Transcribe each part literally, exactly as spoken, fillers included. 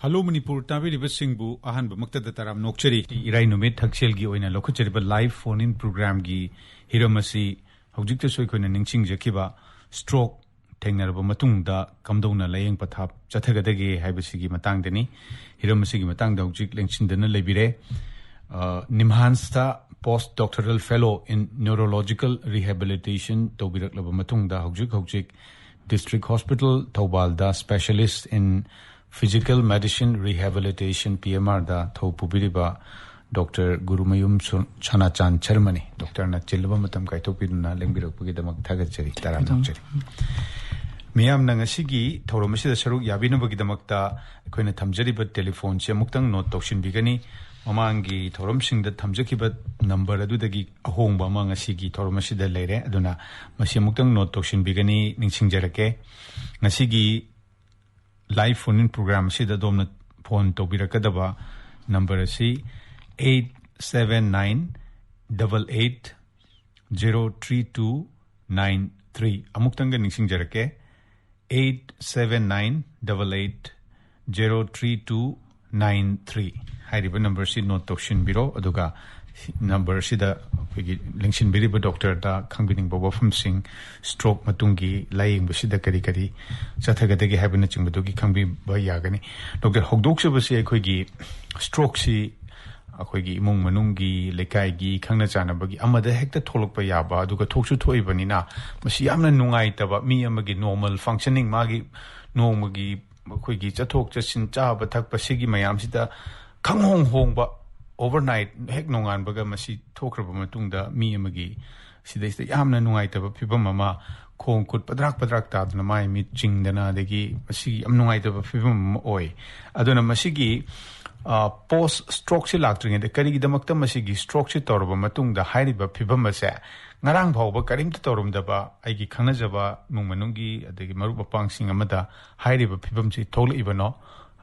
Hello Manipur ꯇꯥꯕꯤꯔꯤꯕꯁꯤꯡꯕꯨ ꯑꯍꯥꯟꯕꯃꯛꯇꯗ ꯇꯔꯥꯝ ꯅꯣꯛꯆꯔꯤ꯫ ꯏꯔꯥꯏ ꯅꯨꯃꯤꯠ ꯍꯛꯁꯦꯜꯒꯤ ꯑꯣꯏꯅ ꯂꯧꯈꯠꯆꯔꯤꯕ live phone in programꯒꯤ ꯍꯤꯔꯝ ꯑꯁꯤ ꯍꯧꯖꯤꯛꯇꯁꯨ ꯑꯩꯈꯣꯏꯅ ꯅꯤꯡꯁꯤꯡꯖꯈꯤꯕ stroke ꯊꯦꯡꯅꯔꯕ ꯃꯇꯨꯡꯗ ꯀꯝꯗꯧꯅ ꯂꯥꯌꯦꯡ ꯄꯊꯥꯞ ꯆꯠꯊꯒꯗꯒꯦ ꯍꯥꯏꯕꯁꯤꯒꯤ ꯃꯇꯥꯡꯗꯅꯤ꯫ ꯍꯤꯔꯝ ꯑꯁꯤꯒꯤ ꯃꯇꯥꯡꯗ ꯍꯧꯖꯤꯛ ꯂꯦꯡꯁꯤꯟꯗꯅ ꯂꯩꯕꯤꯔꯦ꯫ ꯑ, NIMHANSꯇ post doctoral fellow in neurological rehabilitation ꯇꯧꯕꯤꯔꯛꯂꯕ ꯃꯇꯨꯡꯗ ꯍꯧꯖꯤꯛ ꯍꯧꯖꯤꯛ District Hospital ꯊꯧꯕꯥꯜꯗ specialist in physical medicine rehabilitation, PMRꯗ ꯊꯧ ꯄꯨꯕꯤꯔꯤꯕ ꯗꯣꯛꯇꯔ ꯒꯨꯔꯨꯃꯌꯨꯝ ꯁꯨ-, ꯁꯅꯥꯆꯥꯟ ꯁꯔꯃꯅꯤ꯫ ꯗꯣꯛꯇꯔꯅ ꯆꯤꯜꯂꯕ ꯃꯇꯝ ꯀꯥꯏꯊꯣꯛꯄꯤꯗꯨꯅ ꯂꯦꯡꯕꯤꯔꯛꯄꯒꯤꯗꯃꯛ ꯊꯥꯒꯠꯆꯔꯤ, ꯇꯔꯥꯝ ꯅꯣꯛꯆꯔꯤ꯫ ꯃꯤꯌꯥꯝꯅ ꯉꯁꯤꯒꯤ ꯊꯧꯔꯝ ꯑꯁꯤꯗ ꯁꯔꯨꯛ ꯌꯥꯕꯤꯅꯕꯒꯤꯗꯃꯛꯇ ꯑꯩꯈꯣꯏꯅ ꯊꯝꯖꯔꯤꯕ ꯇꯦꯂꯤꯐꯣꯟꯁꯤ ꯑꯃꯨꯛꯇꯪ ꯅꯣꯠ ꯇꯧꯁꯤꯟꯕꯤꯒꯅꯤ꯫ ꯃꯃꯥꯡꯒꯤ ꯊꯧꯔꯝꯁꯤꯡꯗ ꯊꯝꯖꯈꯤꯕ ꯅꯝꯕꯔ ꯑꯗꯨꯗꯒꯤ ꯑꯍꯣꯡꯕ ꯑꯃ ꯉꯁꯤꯒꯤ ꯊꯧꯔꯝ ꯑꯁꯤꯗ ꯂꯩꯔꯦ꯫ ꯑꯗꯨꯅ ꯃꯁꯤ ꯑꯃꯨꯛꯇꯪ ꯅꯣꯠ ꯇꯧꯁꯤꯟꯕꯤꯒꯅꯤ, ꯅꯤꯡꯁꯤꯡꯖꯔꯛꯀꯦ꯫ ꯉꯁꯤꯒꯤ live phone in program ꯑꯁꯤꯗ ꯑꯗꯣꯝꯅ ꯐꯣꯟ ꯇꯧꯕꯤꯔꯛꯀꯗꯕ ꯅꯝꯕꯔ ꯑꯁꯤ eight seven nine double eight zero three two nine three꯫ ꯑꯃꯨꯛꯇꯪꯒ ꯅꯤꯡꯁꯤꯡꯖꯔꯛꯀꯦ, eight seven nine double eight zero three two nine three꯫ ꯍꯥꯏꯔꯤꯕ ꯅꯝꯕꯔꯁꯤ ꯅꯣꯠ ꯇꯧꯁꯤꯟꯕꯤꯔꯣ, ꯑꯗꯨꯒ ꯅꯝꯕꯔꯁꯤꯗ ꯑꯩꯈꯣꯏꯒꯤ ꯂꯦꯡꯁꯤꯟꯕꯤꯔꯤꯕ ꯗꯣꯛꯇꯔꯗ ꯈꯪꯕꯤꯅꯤꯡꯕ ꯋꯥꯐꯝꯁꯤꯡ, stroke ꯃꯇꯨꯡꯒꯤ ꯂꯥꯌꯦꯡꯕꯁꯤꯗ ꯀꯔꯤ ꯀꯔꯤ ꯆꯠꯊꯒꯗꯒꯦ ꯍꯥꯏꯕꯅꯆꯤꯡꯕꯗꯨꯒꯤ ꯈꯪꯕꯤꯕ ꯌꯥꯒꯅꯤ꯫ ꯗꯣꯛꯇꯔ, ꯍꯧꯗꯣꯛꯆꯕꯁꯤ ꯑꯩꯈꯣꯏꯒꯤ strokeꯁꯤ ꯑꯩꯈꯣꯏꯒꯤ ꯏꯃꯨꯡ ꯃꯅꯨꯡꯒꯤ, ꯂꯩꯀꯥꯏꯒꯤ, ꯈꯪꯅ ꯆꯥꯟꯅꯕꯒꯤ ꯑꯃꯗ ꯍꯦꯛꯇ ꯊꯣꯛꯂꯛꯄ ꯌꯥꯕ, ꯑꯗꯨꯒ ꯊꯣꯛꯁꯨ ꯊꯣꯛꯏꯕꯅꯤꯅ ꯃꯁꯤ ꯌꯥꯝꯅ ꯅꯨꯡꯉꯥꯏꯇꯕ, ꯃꯤ ꯑꯃꯒꯤ normal functioning, ꯃꯥꯒꯤ ꯅꯣꯡꯃꯒꯤ ꯑꯩꯈꯣꯏꯒꯤ ꯆꯠꯊꯣꯛ ꯆꯠꯁꯤꯟ, ꯆꯥꯕ ꯊꯛꯄ, ꯁꯤꯒꯤ ꯃꯌꯥꯝꯁꯤꯗ ꯈꯪꯍꯣꯡ ꯍꯣꯡꯕ, overnight ꯍꯦꯛ ꯅꯣꯡꯉꯥꯟꯕꯒ ꯃꯁꯤ ꯊꯣꯛꯈ꯭ꯔꯕ ꯃꯇꯨꯡꯗ ꯃꯤ ꯑꯃꯒꯤ ꯁꯤꯗꯩꯁꯤꯗ ꯌꯥꯝꯅ ꯅꯨꯡꯉꯥꯏꯇꯕ ꯐꯤꯕꯝ ꯑꯃ, ꯈꯣꯡ ꯈꯨꯠ ꯄꯗ꯭ꯔꯥꯛ ꯄꯗ꯭ꯔꯥꯛ ꯇꯥꯗꯨꯅ ꯃꯥꯏ ꯃꯤꯠ ꯆꯤꯡꯗꯅ, ꯑꯗꯒꯤ ꯃꯁꯤ ꯌꯥꯝ ꯅꯨꯡꯉꯥꯏꯇꯕ ꯐꯤꯕꯝ ꯑꯃ ꯑꯣꯏ꯫ ꯑꯗꯨꯅ ꯃꯁꯤꯒꯤ, ꯑ, post strokeꯁꯤ ꯂꯥꯛꯇ꯭ꯔꯤꯉꯩꯗ ꯀꯔꯤꯒꯤꯗꯃꯛꯇ ꯃꯁꯤꯒꯤ strokeꯁꯤ ꯇꯧꯔꯕ ꯃꯇꯨꯡꯗ ꯍꯥꯏꯔꯤꯕ ꯐꯤꯕꯝ ꯑꯁꯦ ꯉꯔꯥꯡ ꯐꯥꯎꯕ ꯀꯔꯤꯝꯇ ꯇꯧꯔꯝꯗꯕ ꯑꯩꯒꯤ ꯈꯪꯅꯖꯕ ꯏꯃꯨꯡ ꯃꯅꯨꯡꯒꯤ ꯑꯗꯒꯤ ꯃꯔꯨꯞ ꯃꯄꯥꯡꯁꯤꯡ ꯑꯃꯗ ꯍꯥꯏꯔꯤꯕ ꯐꯤꯕꯝꯁꯤ ꯊꯣꯛꯂꯛꯏꯕꯅꯣ,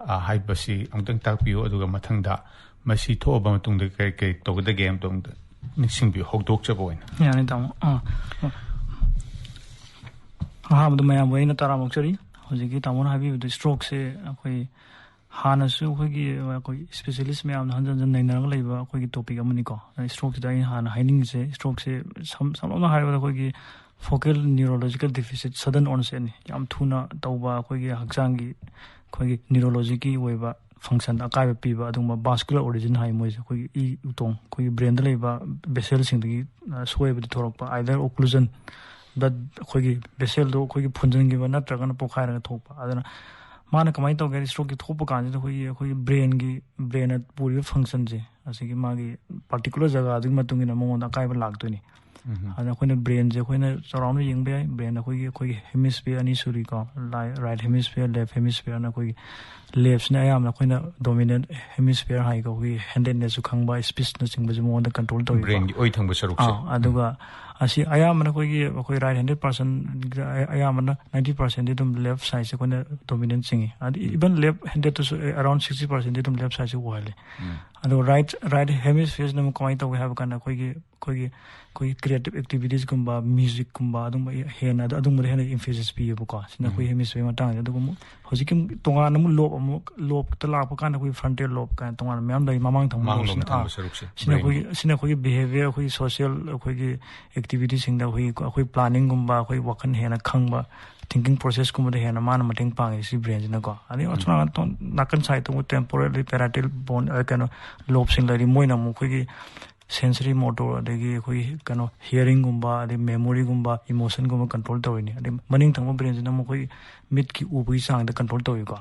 ꯑ, ꯍꯥꯏꯕꯁꯤ ꯑꯃꯨꯛꯇꯪ ꯇꯥꯛꯄꯤꯌꯨ꯫ ꯑꯗꯨꯒ ꯃꯊꯪꯗ ꯃꯁꯤ ꯊꯣꯛꯑꯕ ꯃꯇꯨꯡꯗ ꯀꯔꯤ ꯀꯔꯤ ꯇꯧꯒꯗꯒꯦ ꯑꯃꯇꯪ ꯅꯤꯡꯁꯤꯡꯕꯤꯌꯨ, ꯍꯧꯗꯣꯛꯆꯕ ꯑꯣꯏꯅ꯫ ꯌꯥꯅꯤ, ꯇꯥꯃꯣ꯫ ꯑꯥ, ꯑꯍꯥꯟꯕꯗ ꯃꯌꯥꯝꯕꯨ ꯑꯩꯅ ꯇꯔꯥꯝ ꯑꯣꯛꯆꯔꯤ꯫ ꯍꯧꯖꯤꯛꯀꯤ ꯇꯥꯃꯣꯅ ꯍꯥꯏꯕꯤꯕꯗꯨ strokeꯁꯦ ꯑꯩꯈꯣꯏ ꯍꯥꯟꯅꯁꯨ ꯑꯩꯈꯣꯏꯒꯤ ꯑꯩꯈꯣꯏ ꯏꯁꯄꯦꯁꯤꯌꯦꯂꯤꯁ ꯃꯌꯥꯝꯅ ꯍꯟꯖꯟ ꯍꯟꯖꯟ ꯅꯩꯅꯔꯒ ꯂꯩꯕ ꯑꯩꯈꯣꯏꯒꯤ ꯇꯣꯄꯤꯛ ꯑꯃꯅꯤꯀꯣ꯫ ꯁ꯭ꯇ꯭ꯔꯣꯛꯁꯤꯗ ꯑꯩꯅ ꯍꯥꯟꯅ ꯍꯥꯏꯅꯤꯡꯉꯤꯁꯦ, ꯁ꯭ꯇ꯭ꯔꯣꯛꯁꯦ ꯁꯝ ꯁꯝꯂꯞꯅ ꯍꯥꯏꯔꯕꯗ ꯑꯩꯈꯣꯏꯒꯤ focal neurological deficit sudden onsetꯅꯤ꯫ ꯌꯥꯝ ꯊꯨꯅ ꯇꯧꯕ ꯑꯩꯈꯣꯏꯒꯤ ꯍꯛꯆꯥꯡꯒꯤ ꯑꯩꯈꯣꯏꯒꯤ ꯅ꯭ꯌꯨꯔꯣꯂꯣꯖꯤꯒꯤ ꯑꯣꯏꯕ ꯐꯪꯁꯟꯗ ꯑꯀꯥꯏꯕ ꯄꯤꯕ ꯑꯗꯨꯒꯨꯝꯕ vascular origin ꯍꯥꯏ ꯃꯣꯏꯁꯦ꯫ ꯑꯩꯈꯣꯏꯒꯤ ꯏ ꯎꯇꯣꯡ ꯑꯩꯈꯣꯏꯒꯤ ꯕ꯭ꯔꯦꯟꯗ ꯂꯩꯕ ꯚꯦꯁꯦꯜꯁꯤꯡꯗꯒꯤ ꯁꯣꯏꯕꯗ ꯊꯣꯔꯛꯄ, either occlusion, blood ꯑꯩꯈꯣꯏꯒꯤ ꯚꯦꯁꯦꯜꯗꯣ ꯑꯩꯈꯣꯏꯒꯤ ꯐꯨꯟꯖꯟꯈꯤꯕ ꯅꯠꯇ꯭ꯔꯒꯅ ꯄꯣꯛꯈꯥꯏꯔꯒ ꯊꯣꯛꯄ꯫ ꯑꯗꯨꯅ ꯃꯥꯅ ꯀꯃꯥꯏꯅ ꯇꯧꯒꯦ ꯍꯥꯏꯗꯤ ꯁ꯭ꯇ꯭ꯔꯣꯛꯀꯤ ꯊꯣꯛꯄ ꯀꯥꯟꯁꯤꯗ ꯑꯩꯈꯣꯏꯒꯤ ꯑꯩꯈꯣꯏꯒꯤ ꯕ꯭ꯔꯦꯟꯒꯤ ꯕ꯭ꯔꯦꯟꯅ ꯄꯨꯔꯤꯕ ꯐꯪꯁꯟꯁꯦ ꯑꯁꯤꯒꯤ ꯃꯥꯒꯤ ꯄꯥꯔꯇꯤꯀꯨꯂꯔ ꯖꯒꯥꯗꯨꯒꯤ ꯃꯇꯨꯡ ꯏꯟꯅ ꯃꯉꯣꯟꯗ ꯑꯀꯥꯏꯕ ꯂꯥꯛꯇꯣꯏꯅꯤ꯫ ꯑꯗꯨꯅ ꯑꯩꯈꯣꯏꯅ ꯕ꯭ꯔꯦꯟꯁꯦ ꯑꯩꯈꯣꯏꯅ ꯆꯥꯎꯔꯥꯛꯅ ꯌꯦꯡꯕ ꯌꯥꯏ꯫ ꯕ꯭ꯔꯦꯟ ꯑꯩꯈꯣꯏꯒꯤ ꯑꯩꯈꯣꯏꯒꯤ ꯍꯦꯃꯤꯁꯐꯤꯌꯔ ꯑꯅꯤ ꯁꯨꯔꯤꯀꯣ꯫ ꯔꯥꯏꯠ ꯍꯦꯃꯤꯁꯐꯤꯌꯔ, ꯂꯦꯐ ꯍꯦꯃꯤꯁꯐꯤꯌꯔꯅ ꯑꯩꯈꯣꯏꯒꯤ ꯂꯦꯐꯁꯤꯅ ꯑꯌꯥꯝꯕꯅ ꯑꯩꯈꯣꯏꯅ ꯗꯣꯃꯤꯅꯦꯟ ꯍꯦꯃꯤꯁꯐꯤꯌꯔ ꯍꯥꯏꯀꯣ꯫ ꯑꯩꯈꯣꯏꯒꯤ ꯍꯦꯟꯗꯦꯗꯅꯦꯁꯁꯨ ꯈꯪꯕ, ꯁ꯭ꯄꯤꯆꯅꯆꯤꯡꯕꯁꯨ ꯃꯉꯣꯟꯗ ꯀꯟꯇ꯭ꯔꯣꯜ ꯇꯧꯋꯤꯀꯣ꯫ ꯕ꯭ꯔꯦꯟꯒꯤ ꯑꯣꯏ ꯊꯪꯕ ꯁꯔꯨꯛꯁꯦ꯫ ꯑꯥ, ꯑꯗꯨꯒ ꯑꯁꯤ ꯑꯌꯥꯝꯕꯅ ꯑꯩꯈꯣꯏꯒꯤ ꯑꯩꯈꯣꯏ ꯔꯥꯏꯠ ꯍꯦꯟꯗꯦꯗ ꯄꯥꯔꯁꯟ ꯑꯌꯥꯝꯕꯅ ꯅꯥꯏꯟꯇꯤ ꯄꯥꯔꯁꯦꯟꯗꯤ ꯑꯗꯨꯝ ꯂꯦꯐ ꯁꯥꯏꯠꯁꯦ ꯑꯩꯈꯣꯏꯅ ꯗꯣꯃꯤꯅꯦꯟ ꯆꯤꯡꯉꯤ꯫ ꯑꯗ ꯏꯚꯟ ꯂꯦꯐ ꯍꯦꯟꯗꯦꯗꯇꯁꯨ ꯑꯔꯥꯎꯟ ꯁꯤꯛꯁꯇꯤ ꯄꯥꯔꯁꯦꯟꯗꯤ ꯑꯗꯨꯝ ꯂꯦꯐ ꯁꯥꯏꯠꯁꯦ ꯑꯣꯏꯍꯜꯂꯦ꯫ ꯑꯗꯣ ꯔꯥꯏꯠ ꯔꯥꯏꯠ ꯍꯦꯃꯤꯁꯐꯤꯌꯔꯁꯤꯅ ꯑꯃꯨꯛ ꯀꯃꯥꯏꯅ ꯇꯧꯒꯦ ꯍꯥꯏꯕ ꯀꯥꯟꯗ ꯑꯩꯈꯣꯏꯒꯤ ꯑꯩꯈꯣꯏꯒꯤ ꯑꯩꯈꯣꯏꯒꯤ ꯀ꯭ꯔꯤꯌꯦꯇꯤꯞ ꯑꯦꯛꯇꯤꯚꯤꯇꯤꯁꯀꯨꯝꯕ, ꯃ꯭ꯌꯨꯖꯤꯛꯀꯨꯝꯕ ꯑꯗꯨꯝꯕ ꯍꯦꯟꯅ ꯑꯗꯨ- ꯑꯗꯨꯝꯕꯗ ꯍꯦꯟꯅ ꯏꯝꯐꯦꯁꯤꯁ ꯄꯤꯌꯦꯕꯀꯣ꯫ ꯁꯤꯅ ꯑꯩꯈꯣꯏ ꯍꯦꯃꯤꯁꯐꯤꯌꯔ ꯃꯇꯥꯡꯁꯦ꯫ ꯑꯗꯨꯒ ꯑꯃꯨꯛ ꯍꯧꯖꯤꯛꯀꯤ ꯑꯃꯨꯛ ꯇꯣꯉꯥꯟꯅ ꯑꯃꯨꯛ ꯂꯣꯕ ꯑꯃꯨꯛ ꯂꯣꯕꯇ ꯂꯥꯛꯄ ꯀꯥꯟꯗ ꯑꯩꯈꯣꯏ ꯐ꯭ꯔꯟꯇꯦꯜ ꯂꯣꯕ ꯀꯥꯏꯅ ꯇꯣꯉꯥꯟꯅ ꯃꯌꯥꯝ ꯂꯩ꯫ ꯃꯃꯥꯡ ꯊꯪꯕ ꯃꯥꯡꯂꯣꯝ ꯂꯣꯕꯁꯤꯅ ꯊꯪꯕ ꯑꯥ, ꯁꯔꯨꯛꯁꯦ, ꯁꯤꯅ ꯑꯩꯈꯣꯏꯒꯤ ꯕ꯭ꯔꯦꯟꯒꯤ꯫ ꯁꯤꯅ ꯑꯩꯈꯣꯏꯒꯤ ꯁꯤꯅ ꯑꯩꯈꯣꯏꯒꯤ ꯕꯤꯍꯦꯕꯤꯌꯔ, ꯑꯩꯈꯣꯏꯒꯤ ꯁꯣꯁꯤꯌꯦꯜ, ꯑꯩꯈꯣꯏꯒꯤ ꯑꯦꯛꯇꯤꯚꯤꯇꯤꯁꯤꯡꯗ ꯑꯩꯈꯣꯏꯒꯤ ꯑꯩꯈꯣꯏ ꯄ꯭ꯂꯥꯅꯤꯡꯒꯨꯝꯕ, ꯑꯩꯈꯣꯏ ꯋꯥꯈꯜ ꯍꯦꯟꯅ ꯈꯪꯕ, ꯊꯤꯡꯀꯤꯡ ꯄ꯭ꯔꯣꯁꯦꯁꯀꯨꯝꯕꯗ ꯍꯦꯟꯅ ꯃꯥꯅ ꯃꯇꯦꯡ ꯄꯥꯡꯉꯤ ꯁꯤ ꯕ꯭ꯔꯦꯟꯁꯤꯅꯀꯣ꯫ ꯑꯗꯩ ꯑꯁꯣꯝ ꯅꯥꯀꯟ ꯅꯥꯀꯟ ꯁꯥꯏꯠꯇ ꯑꯃꯨꯛ ꯇꯦꯝꯄꯣꯔꯦꯜ ꯄꯦꯔꯥꯏꯇꯦꯜ ꯕꯣꯟ ꯀꯩꯅꯣ ꯂꯣꯕꯁꯤꯡ ꯂꯩꯔꯤ꯫ ꯃꯣꯏꯅ ꯑꯃꯨꯛ ꯑꯩꯈꯣꯏꯒꯤ ꯁꯦꯟꯁꯔꯤ ꯃꯣꯇꯣꯔ, ꯑꯗꯒꯤ ꯑꯩꯈꯣꯏꯒꯤ ꯀꯩꯅꯣ ꯍꯤꯌꯔꯤꯡꯒꯨꯝꯕ, ꯑꯗꯩ ꯃꯦꯃꯣꯔꯤꯒꯨꯝꯕ, ꯏꯃꯣꯁꯟꯒꯨꯝꯕ ꯀꯟꯇ꯭ꯔꯣꯜ ꯇꯧꯔꯤꯅꯤ꯫ ꯑꯗꯩ ꯃꯅꯤꯡ ꯊꯪꯕ ꯕ꯭ꯔꯦꯟꯁꯤꯅ ꯑꯃꯨꯛ ꯑꯩꯈꯣꯏꯒꯤ ꯃꯤꯠꯀꯤ ꯎꯕꯒꯤ ꯆꯥꯡꯗ ꯀꯟꯇ꯭ꯔꯣꯜ ꯇꯧꯋꯤꯀꯣ꯫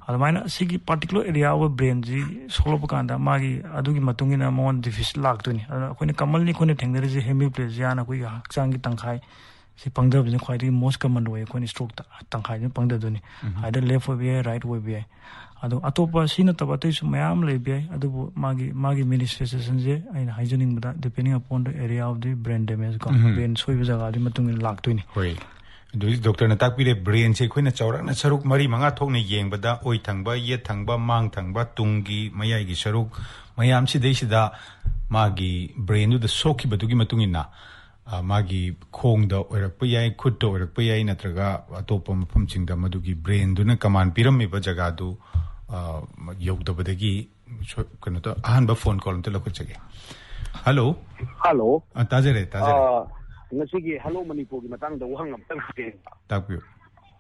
ꯑꯗꯨꯃꯥꯏꯅ ꯁꯤꯒꯤ ꯄꯥꯔꯇꯤꯀꯨꯂꯔ ꯑꯦꯔꯤꯌꯥ ꯑꯣꯐ ꯕ꯭ꯔꯦꯟꯁꯤ ꯁꯣꯛꯂꯛꯄ ꯀꯥꯟꯗ ꯃꯥꯒꯤ ꯑꯗꯨꯒꯤ ꯃꯇꯨꯡ ꯏꯟꯅ ꯃꯉꯣꯟꯗ ꯗꯤꯐꯤꯁꯤꯠ ꯂꯥꯛꯇꯣꯏꯅꯤ꯫ ꯑꯗꯨꯅ ꯑꯩꯈꯣꯏꯅ ꯀꯃꯟꯂꯤ ꯑꯩꯈꯣꯏꯅ ꯊꯦꯡꯅꯔꯤꯁꯦ ꯍꯦꯃꯤꯄ꯭ꯂꯦꯖꯤꯌꯥꯅ ꯑꯩꯈꯣꯏꯒꯤ ꯍꯛꯆꯥꯡꯒꯤ ꯇꯪꯈꯥꯏ ꯁꯤ ꯄꯪꯊꯕꯁꯤꯅ ꯈ꯭ꯋꯥꯏꯗꯒꯤ ꯃꯣꯁ ꯀꯃꯟ ꯑꯣꯏ꯫ ꯑꯩꯈꯣꯏꯅ ꯁ꯭ꯇ꯭ꯔꯣꯛꯇ ꯇꯪꯈꯥꯏꯁꯤꯅ ꯄꯪꯊꯗꯣꯏꯅꯤ꯫ ꯑꯥꯏꯗꯔ ꯂꯦꯐ ꯑꯣꯏꯕ ꯌꯥꯏ, ꯔꯥꯏꯠ ꯑꯣꯏꯕ ꯌꯥꯏ꯫ ꯑꯗꯣ ꯑꯇꯣꯞꯄ ꯁꯤ ꯅꯠꯇꯕ ꯑꯇꯩꯁꯨ ꯃꯌꯥꯝ ꯑꯃ ꯂꯩꯕ ꯌꯥꯏ꯫ ꯑꯗꯨꯕꯨ ꯃꯥꯒꯤ ꯃꯥꯒꯤ ꯃꯦꯅꯤꯐꯦꯁꯇꯦꯁꯟꯁꯦ ꯑꯩꯅ ꯍꯥꯏꯖꯅꯤꯡꯕꯗ depending upon the area of the brain damage ꯀꯣ, ꯕ꯭ꯔꯦꯟ ꯁꯣꯏꯕ ꯖꯒꯥꯗꯨꯒꯤ ꯃꯇꯨꯡ ꯏꯟꯅ ꯂꯥꯛꯇꯣꯏꯅꯤ꯫ ꯍꯣꯏ꯫ ꯑꯗꯨꯗꯤ ꯗꯣꯛꯇꯔꯅ ꯇꯥꯛꯄꯤꯔꯦ, ꯕ꯭ꯔꯦꯟꯁꯦ ꯑꯩꯈꯣꯏꯅ ꯆꯥꯎꯔꯥꯛꯅ ꯁꯔꯨꯛ ꯃꯔꯤ ꯃꯉꯥ ꯊꯣꯛꯅ ꯌꯦꯡꯕꯗ, ꯑꯣꯏ ꯊꯪꯕ, ꯌꯦꯠ ꯊꯪꯕ, ꯃꯥꯡ ꯊꯪꯕ, ꯇꯨꯡꯒꯤ, ꯃꯌꯥꯏꯒꯤ ꯁꯔꯨꯛ, ꯃꯌꯥꯝꯁꯤꯗꯩꯁꯤꯗ ꯃꯥꯒꯤ ꯕ꯭ꯔꯦꯟꯗꯨꯗ ꯁꯣꯛꯈꯤꯕꯗꯨꯒꯤ ꯃꯇꯨꯡ ꯏꯟꯅ, ꯑ, ꯃꯥꯒꯤ ꯈꯣꯡꯗ ꯑꯣꯏꯔꯛꯄ ꯌꯥꯏ, ꯈꯨꯠꯇ ꯑꯣꯏꯔꯛꯄ ꯌꯥꯏ, ꯅꯠꯇ꯭ꯔꯒ ꯑꯇꯣꯞꯄ ꯃꯐꯝꯁꯤꯡꯗ ꯃꯗꯨꯒꯤ ꯕ꯭ꯔꯦꯟꯗꯨꯅ ꯀꯃꯥꯟ ꯄꯤꯔꯝꯃꯤꯕ ꯖꯒꯥꯗꯨ, ꯑ, ꯌꯧꯗꯕꯗꯒꯤ ꯁꯣ-, ꯀꯩꯅꯣ ꯇꯧ-, ꯑꯍꯥꯟꯕ ꯐꯣꯟ ꯀꯣꯜ ꯑꯝꯇ ꯂꯧꯈꯠꯆꯒꯦ꯫ ꯍꯜꯂꯣ꯫ ꯍꯜꯂꯣ꯫ ꯑ, ꯇꯥꯖꯔꯦ, ꯇꯥꯖꯔꯦ꯫ ꯑ, ꯉꯁꯤꯒꯤ ꯍꯜꯂꯣ ꯃꯅꯤꯄꯨꯔꯒꯤ ꯃꯇꯥꯡꯗ ꯋꯥꯍꯪ ꯑꯝꯇꯪ ꯍꯪꯖꯒꯦ꯫ ꯇꯥꯛꯄꯤꯌꯨ꯫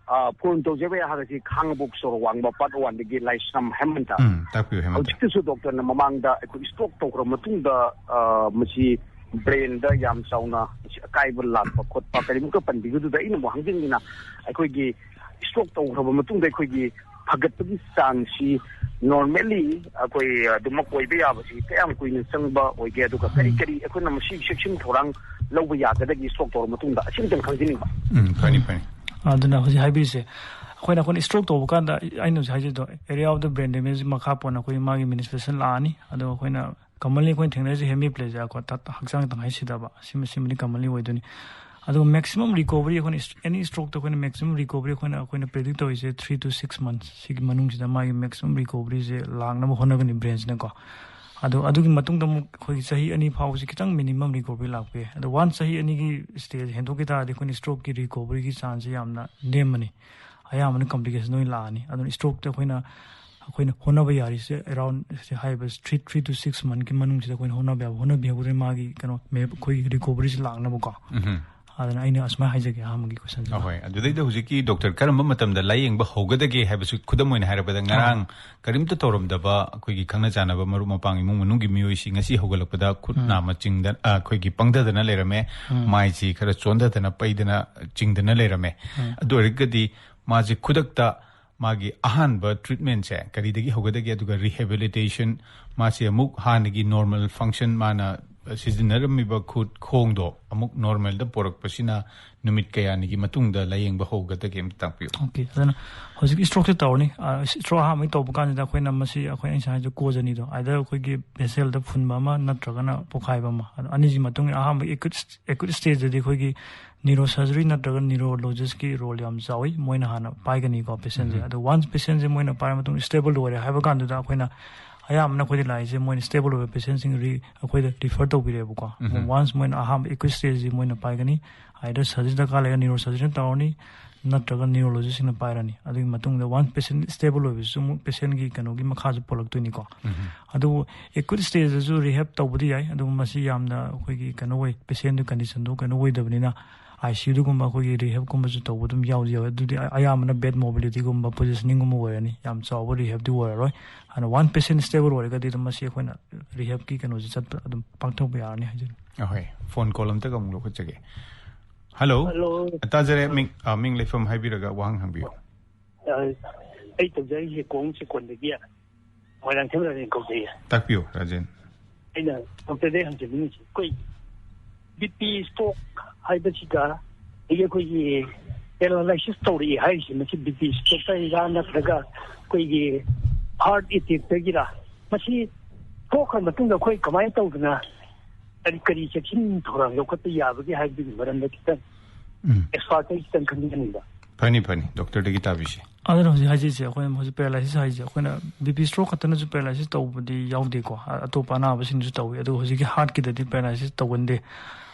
ꯑ, ꯐꯣꯟ ꯇꯧꯖꯕ ꯌꯥꯍꯪ ꯑꯁꯤ ꯈꯥꯡꯉꯕꯣꯛ ꯁꯣꯔꯣꯛ ꯋꯥꯡꯃ ꯄꯥꯔꯠ ꯋꯥꯟꯗꯒꯤ ꯂꯥꯏꯁ꯭ꯔꯝ ꯍꯦꯃꯟꯇ꯫ ꯎꯝ, ꯇꯥꯛꯄꯤꯌꯨ, ꯍꯦꯃꯟꯇ꯫ ꯍꯧꯖꯤꯛꯇꯁꯨ ꯗꯣꯛꯇꯔꯅ ꯃꯃꯥꯡꯗ ꯑꯩꯈꯣꯏ ꯁ꯭ꯇ꯭ꯔꯣꯛ ꯇꯧꯈ꯭ꯔ ꯃꯇꯨꯡꯗ, ꯑ, ꯃꯁꯤ ꯕ꯭ꯔꯦꯟꯗ ꯌꯥꯝ ꯆꯥꯎꯅ ꯃꯁꯤ ꯑꯀꯥꯏꯕ ꯂꯥꯛꯄ ꯈꯣꯠꯄ ꯀꯔꯤꯃꯨꯛꯀ ꯄꯟꯕꯤꯕꯗꯨꯗ ꯑꯩꯅ ꯑꯃꯨꯛ ꯍꯪꯖꯅꯤꯡꯉꯤꯅ, ꯑꯩꯈꯣꯏꯒꯤ ꯁ꯭ꯇ꯭ꯔꯣꯛ ꯇꯧꯈ꯭ꯔꯕ ꯃꯇꯨꯡꯗ ꯑꯩꯈꯣꯏꯒꯤ ꯐꯒꯠꯄꯒꯤ ꯆꯥꯡꯁꯤ ꯅꯣꯔꯃꯦꯜꯂꯤ ꯑꯩꯈꯣꯏ ꯑꯗꯨꯃꯛ ꯑꯣꯏꯕ ꯌꯥꯕꯁꯤ ꯀꯌꯥꯝ ꯀꯨꯏꯅ ꯆꯪꯕ ꯑꯣꯏꯒꯦ? ꯑꯗꯨꯒ ꯀꯔꯤ ꯎꯝ꯫ ꯀꯔꯤ ꯑꯩꯈꯣꯏꯅ ꯃꯁꯤꯒꯤ ꯆꯦꯛꯁꯤꯟ ꯊꯧꯔꯥꯡ ꯂꯧꯕ ꯌꯥꯒꯗꯒꯦ ꯁ꯭ꯇ꯭ꯔꯣꯛ ꯇꯧꯔꯕ ꯃꯇꯨꯡꯗ? ꯑꯁꯤꯝꯇꯪ ꯈꯪꯖꯅꯤꯡꯕ꯫ ꯎꯝ, ꯐꯅꯤ, ꯐꯅꯤ꯫ ꯑꯗꯨꯅ ꯍꯧꯖꯤꯛ ꯍꯥꯏꯕꯤꯔꯤꯁꯦ, ꯑꯩꯈꯣꯏꯅ, ꯑꯩꯈꯣꯏꯅ ꯁ꯭ꯇ꯭ꯔꯣꯛ ꯇꯧꯕ ꯀꯥꯟꯗ, ꯑꯩꯅ ꯍꯧꯖꯤꯛ ꯍꯥꯏꯖꯩꯗꯣ, area of the brain damage ꯃꯈꯥ ꯄꯣꯟꯅ ꯑꯩꯈꯣꯏ ꯃꯥꯒꯤ ꯃꯦꯅꯤꯐꯦꯁꯇꯦꯁꯟ ꯂꯥꯛꯑꯅꯤ꯫ ꯑꯗꯣ ꯑꯩꯈꯣꯏꯅ commonly ꯑꯩꯈꯣꯏꯅ ꯊꯦꯡꯅꯔꯤꯁꯦ ꯍꯦꯃꯤꯄ꯭ꯂꯦꯖꯤꯌꯥ ꯀꯣ, ꯊ-, ꯍꯛꯆꯥꯡ ꯇꯪꯈꯥꯏ ꯁꯤꯗꯕ, ꯁꯤꯃ-, ꯁꯤꯃꯗꯤ commonly ꯑꯣꯏꯗꯣꯏꯅꯤ꯫ ꯑꯗꯨꯒ maximum recovery ꯑꯩꯈꯣꯏꯅ ꯏꯁ-, any strokeꯇ ꯑꯩꯈꯣꯏꯅ maximum recovery ꯑꯩꯈꯣꯏꯅ, ꯑꯩꯈꯣꯏꯅ predict ꯇꯧꯔꯤꯁꯦ three to six months ꯁꯤꯒꯤ ꯃꯅꯨꯡꯁꯤꯗ ꯃꯥꯒꯤ maximum recoveryꯁꯦ ꯂꯥꯛꯅꯕ ꯍꯣꯠꯅꯒꯅꯤ ꯕ꯭ꯔꯦꯟꯁꯤꯅꯀꯣ꯫ ꯑꯗꯣ ꯑꯗꯨꯒꯤ ꯃꯇꯨꯡꯗ ꯑꯃꯨꯛ ꯑꯩꯈꯣꯏꯒꯤ ꯆꯍꯤ ꯑꯅꯤ ꯐꯥꯎꯕꯁꯤ ꯈꯤꯇꯪ minimum recovery ꯂꯥꯛꯄ ꯌꯥꯏ꯫ ꯑꯗꯣ once ꯆꯍꯤ ꯑꯅꯤꯒꯤ stage ꯍꯦꯟꯗꯣꯛꯈꯤ ꯇꯥꯔꯗꯤ ꯑꯩꯈꯣꯏꯅ ꯁ꯭ꯇ꯭ꯔꯣꯛꯀꯤ recoveryꯒꯤ ꯆꯥꯡꯁꯦ ꯌꯥꯝꯅ ꯅꯦꯝꯃꯅꯤ, ꯑꯌꯥꯝꯕꯅ complication ꯑꯣꯏꯅ ꯂꯥꯛꯑꯅꯤ꯫ ꯑꯗꯨꯅ ꯁ꯭ꯇ꯭ꯔꯣꯛꯇ ꯑꯩꯈꯣꯏꯅ, ꯑꯩꯈꯣꯏꯅ ꯍꯣꯠꯅꯕ ꯌꯥꯔꯤꯁꯦ around ꯁꯤ ꯍꯥꯏꯔꯤꯕ three, three to six monthꯀꯤ ꯃꯅꯨꯡꯁꯤꯗ ꯑꯩꯈꯣꯏꯅ ꯍꯣꯠꯅꯕ ꯌꯥꯕ ꯍꯣꯠꯅꯕꯤꯍꯧꯗ꯭ꯔꯦ ꯃꯥꯒꯤ ꯀꯩꯅꯣ, ꯃꯦ-, ꯑꯩꯈꯣꯏꯒꯤ recoveryꯁꯤ ꯂꯥꯛꯅꯕꯀꯣ꯫ ꯎꯝꯍꯨꯝ꯫ ꯑꯗꯨꯅ ꯑꯩꯅ ꯑꯁꯨꯃꯥꯏꯅ ꯍꯥꯏꯖꯒꯦ ꯑꯍꯥꯟꯕꯒꯤ questionꯁꯤꯗ꯫ ꯑꯍꯣꯏ, ꯑꯗꯨꯗꯩꯗ ꯍꯧꯖꯤꯛꯀꯤ ꯗꯣꯛꯇꯔ ꯀꯔꯝꯕ ꯃꯇꯝꯗ ꯂꯥꯌꯦꯡꯕ ꯍꯧꯒꯗꯒꯦ ꯍꯥꯏꯕꯁꯨ ꯈꯨꯗꯝ ꯑꯣꯏꯅ ꯍꯥꯏꯔꯕꯗ, ꯉꯔꯥꯡ ꯑꯥ꯫ ꯀꯔꯤꯝꯇ ꯇꯧꯔꯝꯗꯕ ꯑꯩꯈꯣꯏꯒꯤ ꯈꯪꯅ ꯆꯥꯟꯅꯕ ꯃꯔꯨꯞ ꯃꯄꯥꯡ ꯏꯃꯨꯡ ꯃꯅꯨꯡꯒꯤ ꯃꯤꯑꯣꯏꯁꯤ ꯉꯁꯤ ꯍꯧꯒꯠꯂꯛꯄꯗ ꯈꯨꯠ ꯎꯝ꯫ ꯅꯥꯝꯃ ꯆꯤꯡꯗ-, ꯑ, ꯑꯩꯈꯣꯏꯒꯤ ꯄꯪꯊꯗꯅ ꯂꯩꯔꯝꯃꯦ, ꯎꯝ꯫ ꯃꯥꯏꯁꯤ ꯈꯔ ꯆꯣꯟꯊꯗꯅ ꯄꯩꯗꯅ ꯆꯤꯡꯗꯅ ꯂꯩꯔꯝꯃꯦ꯫ ꯎꯝ꯫ ꯑꯗꯨ ꯑꯣꯏꯔꯒꯗꯤ ꯃꯥꯁꯤ ꯈꯨꯗꯛꯇ ꯃꯥꯒꯤ ꯑꯍꯥꯟꯕ treatmentꯁꯦ ꯀꯔꯤꯗꯒꯤ ꯍꯧꯒꯗꯒꯦ? ꯑꯗꯨꯒ rehabilitation, ꯃꯥꯁꯤ ꯑꯃꯨꯛ ꯍꯥꯟꯅꯒꯤ normal function, ꯃꯥꯅ ꯁꯤꯖꯤꯟꯅꯔꯝꯃꯤꯕ ꯈꯨꯠ ꯈꯣꯡꯗꯣ ꯑꯃꯨꯛ normalꯗ ꯄꯣꯔꯛꯄꯁꯤꯅ ꯅꯨꯃꯤꯠ ꯀꯌꯥꯅꯤꯒꯤ ꯃꯇꯨꯡꯗ ꯂꯥꯌꯦꯡꯕ ꯍꯧꯒꯗꯒꯦ ꯑꯝꯇ ꯇꯥꯛꯄꯤꯌꯨ꯫ Okay, ꯑꯗꯨꯅ ꯍꯧꯖꯤꯛ strokeꯁꯦ ꯇꯧꯔꯅꯤ꯫ ꯑ, stroke ꯑꯍꯥꯟꯕꯒꯤ ꯇꯧꯕ ꯀꯥꯟꯁꯤꯗ ꯑꯩꯈꯣꯏꯅ ꯃꯁꯤ, ꯑꯩꯈꯣꯏ, ꯑꯩꯅ ꯉꯁꯥꯏ ꯍꯥꯏꯖ cause ꯑꯅꯤꯗꯣ, either ꯑꯩꯈꯣꯏꯒꯤ vesselꯗ ꯐꯨꯟꯕ ꯑꯃ ꯅꯠꯇ꯭ꯔꯒꯅ ꯄꯣꯛꯈꯥꯏꯕ ꯑꯃ꯫ ꯑꯗꯣ ꯑꯅꯤꯁꯤ ꯃꯇꯨꯡ ꯏꯟꯅ ꯑꯍꯥꯟꯕ acute, acute stageꯇꯗꯤ ꯑꯩꯈꯣꯏꯒꯤ neurosurgery ꯅꯠꯇ꯭ꯔꯒ neurologistꯀꯤ role ꯌꯥꯝ ꯆꯥꯎꯏ꯫ ꯃꯣꯏꯅ ꯍꯥꯟꯅ ꯄꯥꯏꯒꯅꯤꯀꯣ patientꯁꯦ꯫ ꯎꯝ꯫ ꯑꯗꯣ once patientꯁꯦ ꯃꯣꯏꯅ ꯄꯥꯏꯔ ꯃꯇꯨꯡ stable ꯑꯣꯏꯔꯦ ꯍꯥꯏꯕ ꯀꯥꯟꯗꯨꯗ ꯑꯩꯈꯣꯏꯅ ꯑꯌꯥꯝꯕꯅ ꯑꯩꯈꯣꯏꯗ ꯂꯥꯛꯏꯁꯦ ꯃꯣꯏꯅ stable ꯑꯣꯏꯕ patientꯁꯤꯡ ꯔꯤ-, ꯑꯩꯈꯣꯏꯗ refer ꯇꯧꯕꯤꯔꯦꯕꯀꯣ꯫ ꯎꯝ꯫ Once ꯃꯣꯏꯅ ꯑꯍꯥꯟꯕ acute stageꯁꯤ ꯃꯣꯏꯅ ꯄꯥꯏꯒꯅꯤ, either surgery ꯗꯔꯀꯥꯔ ꯂꯩꯔꯒ neurosurgery ꯇꯧꯔꯅꯤ, ꯅꯠꯇ꯭ꯔꯒ neurologistꯁꯤꯡꯅ ꯄꯥꯏꯔꯅꯤ꯫ ꯑꯗꯨꯒꯤ ꯃꯇꯨꯡꯗ once patient stable ꯑꯣꯏꯕꯁꯤꯁꯨ ꯑꯃꯨꯛ patientꯀꯤ ꯀꯩꯅꯣꯒꯤ ꯃꯈꯥꯁꯨ ꯄꯣꯜꯂꯛꯇꯣꯏꯅꯤꯀꯣ꯫ ꯎꯝ꯫ ꯑꯗꯨꯕꯨ acute stageꯇꯁꯨ rehab ꯇꯧꯕꯗꯤ ꯌꯥꯏ, ꯑꯗꯨꯕꯨ ꯃꯁꯤ ꯌꯥꯝꯅ ꯑꯩꯈꯣꯏꯒꯤ ꯀꯩꯅꯣ ꯑꯣꯏ, patientꯗꯨ conditionꯗꯨ ꯀꯩꯅꯣ ꯑꯣꯏꯗꯕꯅꯤꯅ, ICUꯗꯒꯨꯝꯕ ꯑꯩꯈꯣꯏꯒꯤ rehabꯀꯨꯝꯕꯁꯨ ꯇꯧꯕ ꯑꯗꯨꯝ ꯌꯥꯎꯗꯤ ꯌꯥꯎꯋꯦ꯫ ꯑꯗꯨꯗꯤ ꯑ-, ꯑꯌꯥꯝꯕꯅ bed mobilityꯒꯨꯝꯕ, positioningꯒꯨꯝꯕ ꯑꯣꯏꯔꯅꯤ, ꯌꯥꯝ ꯆꯥꯎꯕ rehabꯇꯤ ꯑꯣꯏꯔꯔꯣꯏ꯫ ꯑꯗꯨꯅ once patient stable ꯑꯣꯏꯔꯒꯗꯤ ꯑꯗꯨꯝ ꯃꯁꯤ ꯑꯩꯈꯣꯏꯅ rehabꯀꯤ ꯀꯩꯅꯣꯁꯦ ꯆꯠꯄ ꯑꯗꯨꯝ ꯄꯥꯡꯊꯣꯛꯄ ꯌꯥꯔꯅꯤ ꯍꯥꯏꯖꯔꯤ꯫ ꯑꯍꯣꯏ, phone call ꯑꯝꯇꯒ ꯑꯃꯨꯛ ꯂꯧꯈꯠꯆꯒꯦ꯫ Hello꯫ Hello꯫ ꯇꯥꯖꯔꯦ, ꯃꯤꯡ, ꯑ, ꯃꯤꯡ ꯂꯩꯐꯝ ꯍꯥꯏꯕꯤꯔꯒ ꯋꯥꯍꯪ ꯍꯪꯕꯤꯌꯨ꯫ ꯑ, ꯑꯩ ꯇꯧꯖꯔꯤꯁꯦ ꯀꯣꯡ ꯆꯤꯀꯣꯟꯗꯒꯤ ꯃꯣꯏꯔꯥꯡꯊꯦꯝ ꯔꯥꯖꯦꯟ ꯀꯧꯖꯩꯌꯦ꯫ ꯇꯥꯛꯄꯤꯌꯨ, ꯔꯥꯖꯦꯟ꯫ ꯑꯩꯅ ꯗꯣꯛꯇꯔꯗ ꯍꯪꯖꯅꯤꯡꯉꯤꯁꯦ, ꯑꯩꯈꯣꯏ BP stroke ꯍꯥꯏꯕꯁꯤꯒ ꯑꯗꯒꯤ ꯑꯩꯈꯣꯏꯒꯤ paralysis ꯇꯧꯔꯛꯏ ꯍꯥꯏꯔꯤꯁꯤ, ꯃꯁꯤ BP strokeꯇꯒꯤꯔꯥ ꯅꯠꯇ꯭ꯔꯒ ꯑꯩꯈꯣꯏꯒꯤ heart attackꯇꯒꯤꯔꯥ? ꯃꯁꯤ ꯊꯣꯛꯈ꯭ꯔ ꯃꯇꯨꯡꯗ ꯑꯩꯈꯣꯏ ꯀꯃꯥꯏꯅ ꯇꯧꯗꯅ ꯀꯔꯤ ꯀꯔꯤ ꯆꯦꯛꯁꯤꯟ ꯊꯧꯔꯥꯡ ꯂꯧꯈꯠꯄ ꯌꯥꯕꯒꯦ ꯍꯥꯏꯕꯗꯨꯒꯤ ꯃꯔꯝꯗ ꯈꯤꯇꯪ ꯎꯝ꯫ Expertꯇꯒꯤ ꯈꯤꯇꯪ ꯈꯪꯖꯅꯤꯡꯕ꯫ ꯐꯅꯤ, ꯐꯅꯤ, ꯗꯣꯛꯇꯔꯗꯒꯤ ꯇꯥꯕꯤꯁꯤ꯫ ꯑꯗꯨꯅ ꯍꯧꯖꯤꯛ ꯍꯥꯏꯖꯔꯤꯁꯦ, ꯑꯩꯈꯣꯏꯅ ꯍꯧꯖꯤꯛ paralysis ꯍꯥꯏꯁꯦ, ꯑꯩꯈꯣꯏꯅ BP stroke ꯈꯛꯇꯅꯁꯨ paralysis ꯇꯧꯕꯗꯤ ꯌꯥꯎꯗꯦꯀꯣ, ꯑ-, ꯑꯇꯣꯞꯄ ꯑꯅꯥꯕꯁꯤꯡꯁꯨ ꯇꯧꯏ꯫ ꯑꯗꯨ ꯍꯧꯖꯤꯛꯀꯤ heartꯀꯤꯗꯗꯤ paralysis ꯇꯧꯒꯟꯗꯦ꯫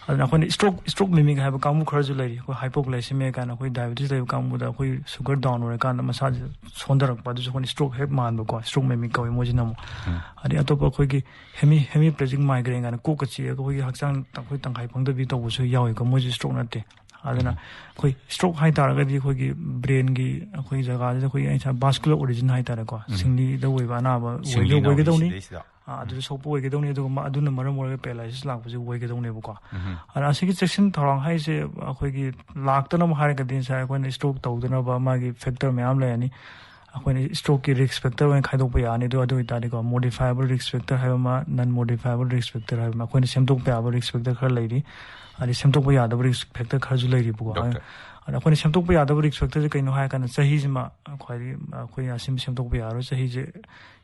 ꯑꯗꯨꯅ ꯑꯩꯈꯣꯏꯅ stroke, stroke mimic ꯍꯥꯏꯕ ꯀꯥꯡꯕꯨ ꯈꯔꯁꯨ ꯂꯩꯔꯤ꯫ ꯑꯩꯈꯣꯏ hypoglycemia ꯀꯥꯏꯅ ꯑꯩꯈꯣꯏ diabetes ꯂꯩꯕ ꯀꯥꯡꯕꯨꯗ ꯑꯩꯈꯣꯏ sugar down ꯑꯣꯏꯔꯀꯥꯟꯗ ꯃꯁꯥꯁꯦ ꯁꯣꯟꯊꯔꯛꯄ, ꯑꯗꯨꯁꯨ ꯑꯩꯈꯣꯏꯅ stroke ꯍꯦꯛ ꯃꯥꯟꯕꯀꯣ, stroke mimic ꯀꯧꯏ ꯃꯣꯏꯁꯤꯅ ꯑꯃꯨꯛ꯫ ꯎꯝ꯫ ꯑꯗꯩ ꯑꯇꯣꯞꯄ ꯑꯩꯈꯣꯏꯒꯤ hemi-, hemiplegic migraine ꯀꯥꯏꯅ ꯀꯣꯛꯀ ꯆꯤꯛꯑꯒ ꯑꯩꯈꯣꯏꯒꯤ ꯍꯛꯆꯥꯡ ꯑꯩꯈꯣꯏ ꯇꯪꯈꯥꯏ ꯄꯪꯗꯕꯤ ꯇꯧꯕꯁꯨ ꯌꯥꯎꯏꯀꯣ, ꯃꯣꯏꯁꯨ stroke ꯅꯠꯇꯦ꯫ ꯑꯗꯨꯅ ꯎꯝ꯫ ꯑꯩꯈꯣꯏ stroke ꯍꯥꯏ ꯇꯥꯔꯒꯗꯤ ꯑꯩꯈꯣꯏꯒꯤ brainꯒꯤ ꯑꯩꯈꯣꯏ ꯖꯒꯥꯁꯤꯗ ꯑꯩꯈꯣꯏꯒꯤ ꯑꯩ vascular origin ꯍꯥꯏ ꯇꯥꯔꯦꯀꯣ, ꯎꯝ꯫ ꯁꯤꯡꯂꯤꯗ ꯑꯣꯏꯕ ꯑꯅꯥꯕ ꯁꯤꯡꯂꯤ ꯑꯣꯏꯒ-, ꯅꯥꯎꯔꯤ ꯑꯣꯏꯒꯗꯧꯅꯤ꯫ ꯁꯤꯗꯩꯁꯤꯗ꯫ ꯑꯥ, ꯑꯗꯨꯗ ꯁꯣꯛꯄ ꯑꯣꯏꯒꯗꯧꯅꯤ, ꯑꯗꯨꯒ ꯃ-, ꯑꯗꯨꯅ ꯃꯔꯝ ꯑꯣꯏꯔꯒ paralysis ꯂꯥꯛꯄꯁꯦ ꯑꯣꯏꯒꯗꯧꯅꯦꯕꯀꯣ꯫ ꯎꯝ꯫ ꯑꯗ ꯑꯁꯤꯒꯤ ꯆꯦꯛꯁꯤꯟ ꯊꯧꯔꯥꯡ ꯍꯥꯏꯁꯦ ꯑꯩꯈꯣꯏꯒꯤ ꯂꯥꯛꯇꯅꯕ ꯍꯥꯏꯔꯒꯗꯤ ꯉꯁꯥꯏ ꯑꯩꯈꯣꯏꯅ stroke ꯇꯧꯗꯅꯕ ꯃꯥꯒꯤ factor ꯃꯌꯥꯝ ꯂꯩꯔꯅꯤ꯫ ꯑꯩꯈꯣꯏꯅ strokeꯀꯤ risk factor ꯑꯣꯏꯅ ꯈꯥꯏꯗꯣꯛꯄ ꯌꯥꯔꯅꯤ꯫ ꯑꯗꯨ, ꯑꯗꯨ ꯑꯣꯏꯇꯥꯔꯗꯤꯀꯣ, modifiable risk factor ꯍꯥꯏꯕ ꯑꯃ, non modifiable risk factor ꯍꯥꯏꯕ ꯑꯃ, ꯑꯩꯈꯣꯏꯅ ꯁꯦꯝꯗꯣꯛꯄ ꯌꯥꯕ risk factor ꯈꯔ ꯂꯩꯔꯤ, ꯑꯗꯩ ꯁꯦꯝꯗꯣꯛꯄ ꯌꯥꯗꯕ risk factor ꯈꯔꯁꯨ ꯂꯩꯔꯤꯕꯀꯣ꯫ ꯗꯣꯛꯇꯔ꯫ ꯑꯗ ꯑꯩꯈꯣꯏꯅ ꯁꯦꯝꯗꯣꯛꯄ ꯌꯥꯗꯕ risk factorꯁꯦ ꯀꯩꯅꯣ ꯍꯥꯏꯔꯀꯥꯟꯗ, ꯆꯍꯤꯁꯤꯃ ꯈ꯭ꯋꯥꯏꯗꯒꯤ ꯑꯩꯈꯣꯏ ꯑꯁꯤꯃ ꯁꯦꯝꯗꯣꯛꯄ ꯌꯥꯔꯣꯏ꯫ ꯆꯍꯤꯁꯦ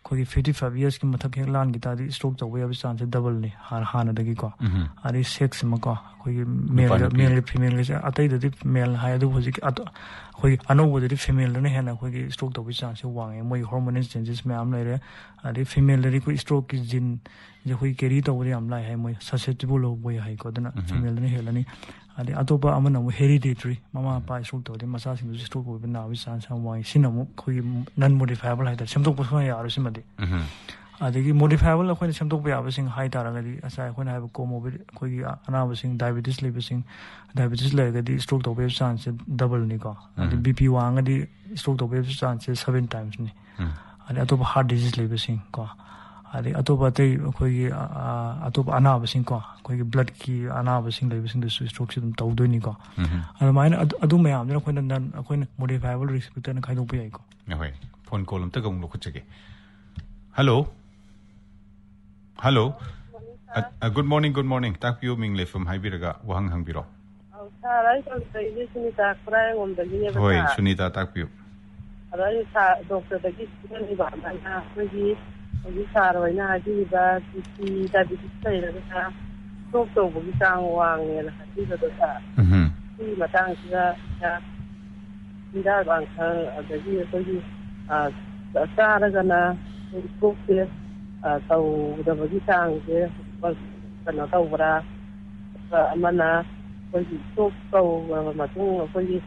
ꯑꯩꯈꯣꯏꯒꯤ fifty five yearsꯀꯤ ꯃꯊꯛ ꯍꯦꯛ ꯂꯥꯟꯈꯤ ꯇꯥꯔꯗꯤ stroke ꯇꯧꯕ ꯌꯥꯕꯒꯤ chanceꯁꯦ doubleꯅꯤ ꯍꯥꯟꯅ ꯍꯥꯟꯅꯗꯒꯤꯀꯣ꯫ ꯎꯝ꯫ ꯑꯗꯩ sexꯁꯤꯃꯀꯣ, ꯑꯩꯈꯣꯏꯒꯤ ꯅꯨꯄꯥ maleꯒ ꯅꯨꯄꯤ꯫ Maleꯒ femaleꯒꯁꯦ, ꯑꯇꯩꯗꯗꯤ male ꯍꯥꯏ, ꯑꯗꯨꯕꯨ ꯍꯧꯖꯤꯛꯀꯤ ꯑꯇꯣ-, ꯑꯩꯈꯣꯏꯒꯤ ꯑꯅꯧꯕꯗꯗꯤ femaleꯗꯅ ꯍꯦꯟꯅ ꯑꯩꯈꯣꯏꯒꯤ stroke ꯇꯧꯕꯒꯤ chanceꯁꯦ ꯋꯥꯡꯉꯦ꯫ ꯃꯣꯏꯒꯤ hormonal changes ꯃꯌꯥꯝ ꯂꯩꯔꯦ꯫ ꯑꯗꯩ femaleꯗꯗꯤ ꯑꯩꯈꯣꯏ strokeꯀꯤ geneꯁꯦ ꯑꯩꯈꯣꯏ carry ꯇꯧꯕꯗꯤ ꯌꯥꯝ ꯂꯥꯏ ꯍꯥꯏ꯫ ꯃꯣꯏ susceptible ꯑꯣꯏ ꯍꯥꯏꯀꯣ꯫ ꯑꯗꯨꯅ ꯎꯝ꯫ Femaleꯗꯅ ꯍꯦꯜꯂꯅꯤ꯫ ꯑꯗꯩ ꯑꯇꯣꯞꯄ ꯑꯃꯅ ꯑꯃꯨꯛ hereditary, ꯃꯃꯥ ꯃꯄꯥ stroke ꯇꯧꯔꯗꯤ ꯃꯆꯥꯁꯤꯡꯗꯨꯁꯨ stroke ꯑꯣꯏꯕ ꯅꯥꯕꯒꯤ chance ꯌꯥꯝ ꯋꯥꯡꯉꯤ꯫ ꯁꯤꯅ ꯑꯃꯨꯛ ꯑꯩꯈꯣꯏꯒꯤ non modifiable ꯍꯥꯏꯇꯥꯔꯦ, ꯁꯦꯝꯗꯣꯛꯄ ꯁꯨꯡꯌꯥ ꯌꯥꯔꯣꯏ ꯁꯤꯃꯗꯤ꯫ ꯎꯝ꯫ ꯑꯗꯒꯤ modifiable ꯑꯩꯈꯣꯏꯅ ꯁꯦꯝꯗꯣꯛꯄ ꯌꯥꯕꯁꯤꯡ ꯍꯥꯏ ꯇꯥꯔꯒꯗꯤ, ꯉꯁꯥꯏ ꯑꯩꯈꯣꯏꯅ ꯍꯥꯏꯕ comorbid, ꯑꯩꯈꯣꯏꯒꯤ ꯑꯅꯥꯕꯁꯤꯡ, diabetes ꯂꯩꯕꯁꯤꯡ, diabetes ꯂꯩꯔꯒꯗꯤ stroke ꯇꯧꯕ ꯌꯥꯕ chanceꯁꯦ doubleꯅꯤꯀꯣ꯫ ꯑꯗꯩ ꯎꯝ꯫ BP ꯋꯥꯡꯉꯒꯗꯤ stroke ꯇꯧꯕ ꯌꯥꯕ chanceꯁꯦ seven timesꯅꯤ꯫ ꯎꯝ꯫ ꯑꯗꯩ ꯑꯇꯣꯞꯄ heart disease ꯂꯩꯕꯁꯤꯡ ꯀꯣ, ꯑꯗꯩ ꯑꯇꯣꯞꯄ ꯑꯇꯩ ꯑꯩꯈꯣꯏꯒꯤ, ꯑ, ꯑ, ꯑꯇꯣꯞꯄ ꯑꯅꯥꯕꯁꯤꯡ ꯀꯣ, ꯑꯩꯈꯣꯏꯒꯤ bloodꯀꯤ ꯑꯅꯥꯕꯁꯤꯡ ꯂꯩꯕꯁꯤꯡꯗꯁꯨ strokeꯁꯦ ꯑꯗꯨꯝ ꯇꯧꯗꯣꯏꯅꯤꯀꯣ꯫ ꯎꯝ꯫ ꯑꯗꯨꯃꯥꯏꯅ ꯑꯗꯨ, ꯑꯗꯨ ꯃꯌꯥꯝꯗꯨꯅ ꯑꯩꯈꯣꯏꯅ non, ꯑꯩꯈꯣꯏꯅ modifiable risk factorꯅ ꯈꯥꯏꯗꯣꯛꯄ ꯌꯥꯏꯀꯣ꯫ ꯍꯣꯏ, phone call ꯑꯝꯇꯒ ꯑꯃꯨꯛ ꯂꯧꯈꯠꯆꯒꯦ꯫ Hello? Hello? ꯑ, ꯑ, good morning, good morning. ꯇꯥꯛꯄꯤꯌꯨ, ꯃꯤꯡ ꯂꯩꯐꯝ ꯍꯥꯏꯕꯤꯔꯒ ꯋꯥꯍꯪ ꯍꯪꯕꯤꯔꯣ꯫ ꯑꯧ, sir, ꯑꯩ ꯇꯧꯖꯔꯛꯏꯁꯦ ꯁꯨꯅꯤꯇꯥ ꯈꯨꯔꯥꯏꯔꯣꯝꯗꯒꯤꯅꯦꯕ, ꯍꯣꯏ, sir꯫ ꯁꯨꯅꯤꯇꯥ, ꯇꯥꯛꯄꯤꯌꯨ꯫ ꯑꯗꯣ ꯑꯩ sir, doctorꯗꯒꯤ ꯈꯪꯉꯤꯕ, ꯑꯗꯨꯃꯥꯏꯅ ꯑꯩꯈꯣꯏꯒꯤ ꯍꯧꯖꯤꯛ sir ꯍꯣꯏꯅ ꯍꯥꯏꯕꯤꯔꯤꯕ BP, diabetes ꯂꯩꯔꯒꯅ stroke ꯇꯧꯕꯒꯤ ꯆꯥꯡ ꯋꯥꯡꯉꯦꯅ ꯍꯥꯏꯕꯤꯕꯗꯣ, sir꯫ ꯎꯝ꯫ ꯁꯤꯒꯤ ꯃꯇꯥꯡꯁꯤꯗ, sir, ꯍꯤꯗꯥꯛ ꯂꯥꯡꯊꯛ, ꯑꯗꯒꯤ ꯑꯩꯈꯣꯏꯒꯤ, ꯑ, ꯆꯥꯔꯒꯅ ꯑꯩꯈꯣꯏ strokeꯁꯦ, ꯑ, ꯇꯧꯗꯕꯒꯤ ꯆꯥꯡꯁꯦ ꯀꯩꯅꯣ ꯇꯧꯕ꯭ꯔꯥ? ꯑꯗꯨꯒ ꯑꯃꯅ ꯑꯩꯈꯣꯏꯒꯤ stroke ꯇꯧꯔꯕ ꯃꯇꯨꯡ ꯑꯩꯈꯣꯏꯒꯤ